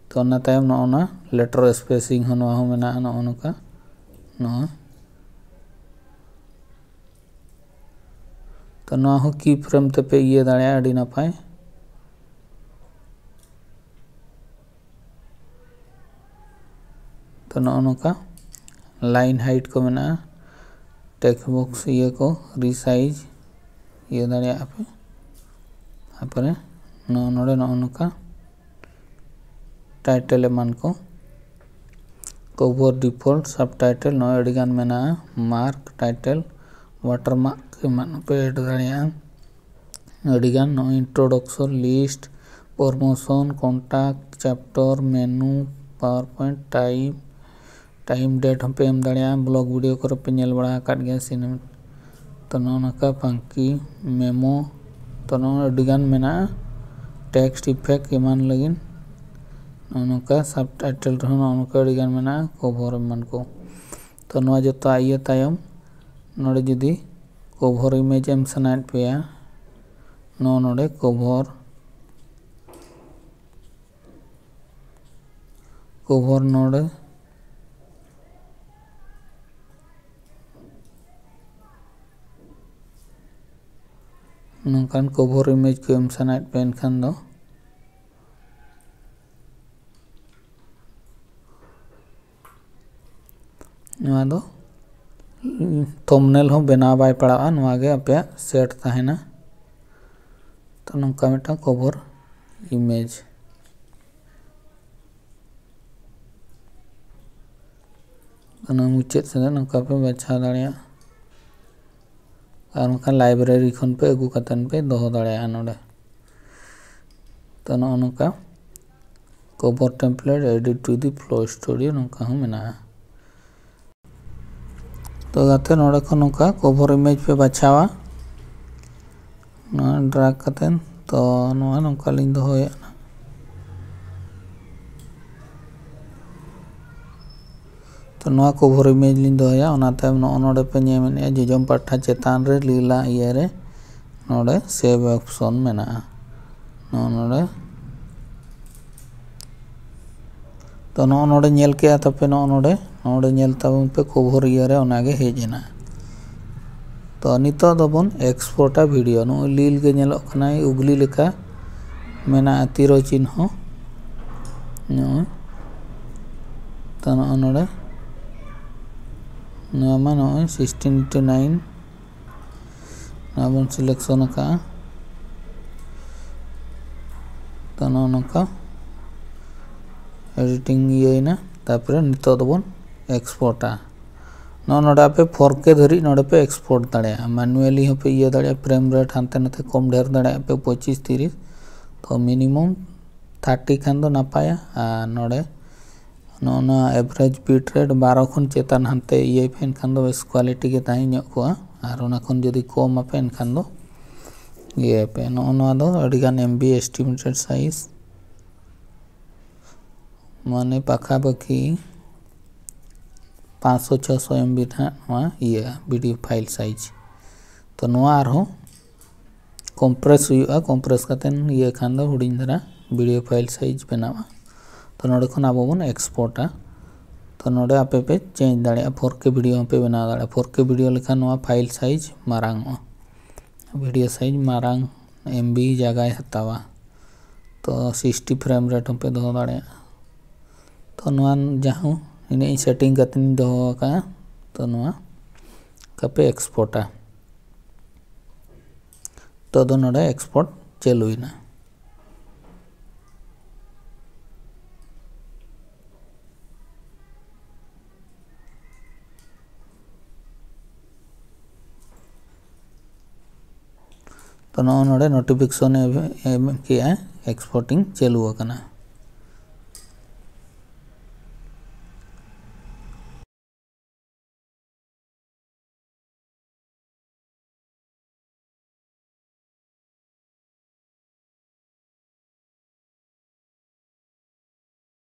ᱛᱚ ᱚᱱᱟ ᱛᱟᱭᱚᱢ ᱱᱚᱜᱼᱚ ᱱᱚᱣᱟ letter spacing ᱦᱚᱸ, ᱱᱚᱣᱟ ᱦᱚᱸ ᱢᱮᱱᱟᱜᱼᱟ, ᱱᱚᱜᱼᱚ ᱱᱚᱝᱠᱟ, ᱱᱚᱣᱟ᱾ ᱛᱚ ᱱᱚᱣᱟ ᱦᱚᱸ key frame ᱛᱮᱯᱮ ᱤᱭᱟᱹ ᱫᱟᱲᱮᱭᱟᱜᱼᱟ, ᱟᱹᱰᱤ ᱱᱟᱯᱟᱭ᱾ ᱛᱚ ᱱᱚᱜᱼᱚ ᱱᱚᱝᱠᱟ line height ᱠᱚ ᱢᱮᱱᱟᱜᱼᱟ, text box ᱤᱭᱟᱹ ᱠᱚ resize ᱤᱭᱟᱹ ᱫᱟᱲᱮᱭᱟᱜᱼᱟ ᱯᱮ᱾ ᱛᱟᱨᱯᱚᱨᱮ ᱱᱚᱜᱼᱚ ᱱᱚᱰᱮ ᱱᱚᱜᱼᱚ ᱱᱚᱝᱠᱟ title ᱮᱢᱟᱱ ᱠᱚ, cover, default, subtitle, ᱱᱚᱜᱼᱚᱭ ᱟᱹᱰᱤᱜᱟᱱ ᱢᱮᱱᱟᱜᱼᱟ, mark, title, watermark ᱮᱢᱟᱱ ᱯᱮ add ᱫᱟᱲᱮᱭᱟᱜᱼᱟ᱾ ᱟᱹᱰᱤᱜᱟᱱ ᱱᱚᱜᱼᱚᱭ introduction, list, promotion, contact, chapter, menu, PowerPoint, time, time date ᱦᱚᱸᱯᱮ ᱮᱢ ᱫᱟᱲᱮᱭᱟᱜᱼᱟ᱾ Blog video ᱠᱚᱨᱮ ᱯᱮ ᱧᱮᱞ ᱵᱟᱲᱟ ᱟᱠᱟᱫ ᱜᱮᱭᱟ, ᱥᱤᱱᱮᱢᱟ᱾ ᱛᱚ ᱱᱚᱜᱼᱚ ᱱᱚᱝᱠᱟ ᱯᱟᱝᱠᱤ, memo, ᱛᱚ ᱱᱚᱜᱼᱚᱭ ᱟᱹᱰᱤᱜᱟᱱ ᱢᱮᱱᱟᱜᱼᱟ, text effect ᱮᱢᱟᱱ ᱞᱟᱹᱜᱤᱫ᱾ ᱱᱚᱜᱼᱚ ᱱᱚᱝᱠᱟ subtitle ᱨᱮᱦᱚᱸ ᱱᱚᱜᱼᱚ ᱱᱚᱝᱠᱟ ᱟᱹᱰᱤᱜᱟᱱ ᱢᱮᱱᱟᱜᱼᱟ, cover ᱮᱢᱟᱱ ᱠᱚ᱾ ᱛᱚ ᱱᱚᱣᱟ ᱡᱚᱛᱚᱣᱟᱜ ᱤᱭᱟᱹ ᱛᱟᱭᱚᱢ ᱱᱚᱰᱮ ᱡᱩᱫᱤ cover image ᱮᱢ ᱥᱟᱱᱟᱭᱮᱫ ᱯᱮᱭᱟ, ᱱᱚᱜᱼᱚ ᱱᱚᱰᱮ cover, cover ᱱᱚᱰᱮ ᱱᱚᱝᱠᱟᱱ cover image ᱠᱚ ᱮᱢ ᱥᱟᱱᱟᱭᱮᱫ ᱯᱮ ᱮᱱᱠᱷᱟᱱ ᱫᱚ ᱱᱚᱣᱟ ᱫᱚ thumbnail ᱦᱚᱸ ᱵᱮᱱᱟᱣ ᱵᱟᱭ ᱯᱟᱲᱟᱜᱼᱟ, ᱱᱚᱣᱟ ᱜᱮ ᱟᱯᱮᱭᱟᱜ set ᱛᱟᱦᱮᱱᱟ᱾ ᱛᱚ ᱱᱚᱝᱠᱟ ᱢᱤᱫᱴᱟᱝ cover image ᱚᱱᱟ ᱢᱩᱪᱟᱹᱫ ᱥᱮᱫ ᱱᱚᱝᱠᱟ ᱯᱮ ᱵᱟᱪᱷᱟᱣ ᱫᱟᱲᱮᱭᱟᱜᱼᱟ, ᱟᱨ ᱵᱟᱝᱠᱷᱟᱱ library ᱠᱷᱚᱱ ᱯᱮ ᱟᱹᱜᱩ ᱠᱟᱛᱮᱫ ᱯᱮ ᱫᱚᱦᱚ ᱫᱟᱲᱮᱭᱟᱜᱼᱟ ᱱᱚᱰᱮ᱾ ᱛᱚ ᱱᱚᱜᱼᱚ ᱱᱚᱝᱠᱟ cover template added to the Flow Studio ᱱᱚᱝᱠᱟ ᱦᱚᱸ ᱢᱮᱱᱟᱜᱼᱟ᱾ ᱛᱚ ᱜᱟᱛᱮ, ᱱᱚᱰᱮ ᱠᱷᱚᱱ ᱱᱚᱝᱠᱟ cover image ᱯᱮ ᱵᱟᱪᱷᱟᱣᱟ, ᱱᱚᱣᱟ drag ᱠᱟᱛᱮᱫ᱾ ᱛᱚ ᱱᱚᱣᱟ ᱱᱚᱝᱠᱟ ᱞᱤᱧ ᱫᱚᱦᱚᱭᱟ᱾ ᱛᱚ ᱱᱚᱣᱟ cover image ᱞᱤᱧ ᱫᱚᱦᱚᱭᱟ, ᱚᱱᱟ ᱛᱟᱭᱚᱢ ᱱᱚᱜᱼᱚ ᱱᱚᱰᱮ ᱯᱮ ᱧᱮᱞ ᱢᱮᱱᱮᱫᱼᱟ ᱡᱚᱡᱚᱢ ᱯᱟᱦᱴᱟ ᱪᱮᱛᱟᱱ ᱨᱮ ᱞᱤᱞᱟ ᱤᱭᱟᱹ ᱨᱮ ᱱᱚᱰᱮ save option ᱢᱮᱱᱟᱜᱼᱟ᱾ ᱱᱚᱜᱼᱚ ᱱᱚᱰᱮ, ᱛᱚ ᱱᱚᱜᱼᱚ ᱱᱚᱰᱮ ᱧᱮᱞ ᱠᱮᱜᱼᱟ ᱛᱟᱯᱮ, ᱱᱚᱜᱼᱚ ᱱᱚᱰᱮ, ᱱᱚᱰᱮ ᱧᱮᱞ ᱛᱟᱵᱚᱱ ᱯᱮ cover ᱤᱭᱟᱹ ᱨᱮ ᱚᱱᱟᱜᱮ ᱦᱮᱡ ᱮᱱᱟ᱾ ᱛᱚ ᱱᱤᱛᱚᱜ ᱫᱚᱵᱚᱱ exportᱟ video᱾ ᱱᱚᱜᱼᱚᱭ ᱞᱤᱞ ᱜᱮ ᱧᱮᱞᱚᱜ ᱠᱟᱱᱟ, ᱩᱜᱽᱞᱤ ᱞᱮᱠᱟ ᱢᱮᱱᱟᱜᱼᱟ, ᱛᱤᱨᱚ ᱪᱤᱱᱦᱚ᱾ ᱱᱚᱜᱼᱚᱭ, ᱛᱚ ᱱᱚᱜᱼᱚ ᱱᱚᱰᱮ, ᱱᱚᱣᱟ ᱢᱟ ᱱᱚᱜᱼᱚᱭ sixteen into nine, ᱱᱚᱣᱟ ᱵᱚᱱ selection ᱟᱠᱟᱫᱼᱟ᱾ ᱛᱚ ᱱᱚᱜᱼᱚ ᱱᱚᱝᱠᱟ editing ᱤᱭᱟᱹᱭᱮᱱᱟ᱾ ᱛᱟᱨᱯᱚᱨᱮ ᱱᱤᱛᱚᱜ ᱫᱚᱵᱚᱱ exportᱟ᱾ ᱱᱚᱜᱼᱚ ᱱᱚᱰᱮ ᱟᱯᱮ ᱯᱷᱳᱨ ᱠᱮ ᱫᱷᱟᱹᱨᱤᱡ ᱱᱚᱰᱮ ᱯᱮ ᱮᱠᱥᱯᱳᱨᱴ ᱫᱟᱲᱮᱭᱟᱜᱼᱟ᱾ ᱢᱮᱱᱩᱣᱟᱞᱤ ᱦᱚᱸᱯᱮ ᱤᱭᱟᱹ ᱫᱟᱲᱮᱭᱟᱜᱼᱟ, ᱯᱷᱨᱮᱢ ᱨᱮᱴ ᱦᱟᱱᱛᱮ ᱱᱟᱛᱮ ᱠᱚᱢ ᱰᱷᱮᱨ ᱫᱟᱲᱮᱭᱟᱜᱼᱟ ᱯᱮ, ᱯᱚᱸᱪᱤᱥ ᱛᱤᱨᱤᱥ᱾ ᱛᱚ ᱢᱤᱱᱤᱢᱟᱢ ᱛᱷᱟᱨᱴᱤ ᱠᱷᱟᱱ ᱫᱚ ᱱᱟᱯᱟᱭᱟ᱾ ᱟᱨ ᱱᱚᱰᱮ ᱱᱚᱜᱼᱚ ᱱᱚᱣᱟ ᱮᱵᱷᱟᱨᱮᱡᱽ ᱵᱤᱴ ᱨᱮᱴ ᱵᱟᱨᱚ ᱠᱷᱚᱱ ᱪᱮᱛᱟᱱ ᱦᱟᱱᱛᱮ ᱤᱭᱟᱹᱭ ᱯᱮ, ᱮᱱᱠᱷᱟᱱ ᱫᱚ ᱵᱮᱥ ᱠᱣᱟᱞᱤᱴᱤ ᱜᱮ ᱛᱟᱦᱮᱸ ᱧᱚᱜ ᱠᱚᱜᱼᱟ᱾ ᱟᱨ ᱚᱱᱟ ᱠᱷᱚᱱ ᱡᱩᱫᱤ ᱠᱚᱢ ᱟᱯᱮ, ᱮᱱᱠᱷᱟᱱ ᱫᱚ ᱤᱭᱟᱹᱭ ᱯᱮ᱾ ᱱᱚᱜᱼᱚ ᱱᱚᱣᱟ ᱫᱚ ᱟᱹᱰᱤᱜᱟᱱ ᱮᱢ ᱵᱤ ᱮᱥᱴᱤᱢᱮᱴᱮᱰ ᱥᱟᱭᱤᱡᱽ, ᱢᱟᱱᱮ ᱯᱟᱠᱷᱟ ᱯᱟᱠᱷᱤ ᱯᱟᱸᱪᱥᱚ ᱪᱷᱚᱥᱚ ᱮᱢ ᱵᱤ ᱱᱟᱦᱟᱜ ᱱᱚᱣᱟ ᱤᱭᱟᱹᱜᱼᱟ, ᱵᱷᱤᱰᱤᱭᱳ ᱯᱷᱟᱭᱤᱞ ᱥᱟᱭᱤᱡᱽ᱾ ᱛᱚ ᱱᱚᱣᱟ ᱟᱨᱦᱚᱸ ᱠᱚᱢᱯᱨᱮᱥ ᱦᱩᱭᱩᱜᱼᱟ, ᱠᱚᱢᱯᱨᱮᱥ ᱠᱟᱛᱮᱫ ᱤᱭᱟᱹ ᱠᱷᱟᱱ ᱫᱚ ᱦᱩᱰᱤᱧ ᱫᱷᱟᱨᱟ ᱵᱷᱤᱰᱤᱭᱳ ᱯᱷᱟᱭᱤᱞ ᱥᱟᱭᱤᱡᱽ ᱵᱮᱱᱟᱣᱟ᱾ ᱛᱚ ᱱᱚᱰᱮ ᱠᱷᱚᱱ ᱟᱵᱚ ᱵᱚᱱ ᱮᱠᱥᱯᱳᱨᱴᱟ᱾ ᱛᱚ ᱱᱚᱰᱮ ᱟᱯᱮ ᱯᱮ ᱪᱮᱧᱡᱽ ᱫᱟᱲᱮᱭᱟᱜᱼᱟ, ᱯᱷᱳᱨ ᱠᱮ ᱵᱷᱤᱰᱤᱭᱳ ᱦᱚᱸᱯᱮ ᱵᱮᱱᱟᱣ ᱫᱟᱲᱮᱭᱟᱜᱼᱟ᱾ ᱯᱷᱳᱨ ᱠᱮ ᱵᱷᱤᱰᱤᱭᱳ ᱞᱮᱠᱷᱟᱱ ᱱᱚᱣᱟ ᱯᱷᱟᱭᱤᱞ ᱥᱟᱭᱤᱡᱽ ᱢᱟᱨᱟᱝ ᱚᱜᱼᱟ, ᱵᱷᱤᱰᱤᱭᱳ ᱥᱟᱭᱤᱡᱽ ᱢᱟᱨᱟᱝ, ᱮᱢ ᱵᱤ ᱡᱟᱭᱜᱟᱭ ᱦᱟᱛᱟᱣᱟ᱾ ᱛᱚ ᱥᱤᱠᱥᱴᱤ ᱯᱷᱨᱮᱢ ᱨᱮᱴ ᱦᱚᱸᱯᱮ ᱫᱚᱦᱚ ᱫᱟᱲᱮᱭᱟᱜᱼᱟ᱾ ᱛᱚ ᱱᱚᱣᱟ ᱡᱟᱦᱟᱸ ᱤᱱᱟᱹᱜ ᱤᱧ ᱥᱮᱴᱤᱝ ᱠᱟᱛᱮᱧ ᱫᱚᱦᱚ ᱟᱠᱟᱫᱼᱟ, ᱛᱚ ᱱᱚᱣᱟ ᱠᱟᱯᱮ ᱮᱠᱥᱯᱳᱨᱴᱟ᱾ ᱛᱚ ᱫᱚ ᱱᱚᱰᱮ ᱮᱠᱥᱯᱳᱨᱴ ᱪᱟᱹᱞᱩᱭᱮᱱᱟ᱾ ᱛᱚ ᱱᱚᱜᱼᱚ ᱱᱚᱰᱮ ᱱᱳᱴᱤᱯᱷᱤᱠᱮᱥᱚᱱ ᱮ ᱮᱢ ᱠᱮᱜᱼᱟ, ᱮᱠᱥᱯᱳᱨᱴᱤᱝ ᱪᱟᱹᱞᱩ ᱟᱠᱟᱱᱟ᱾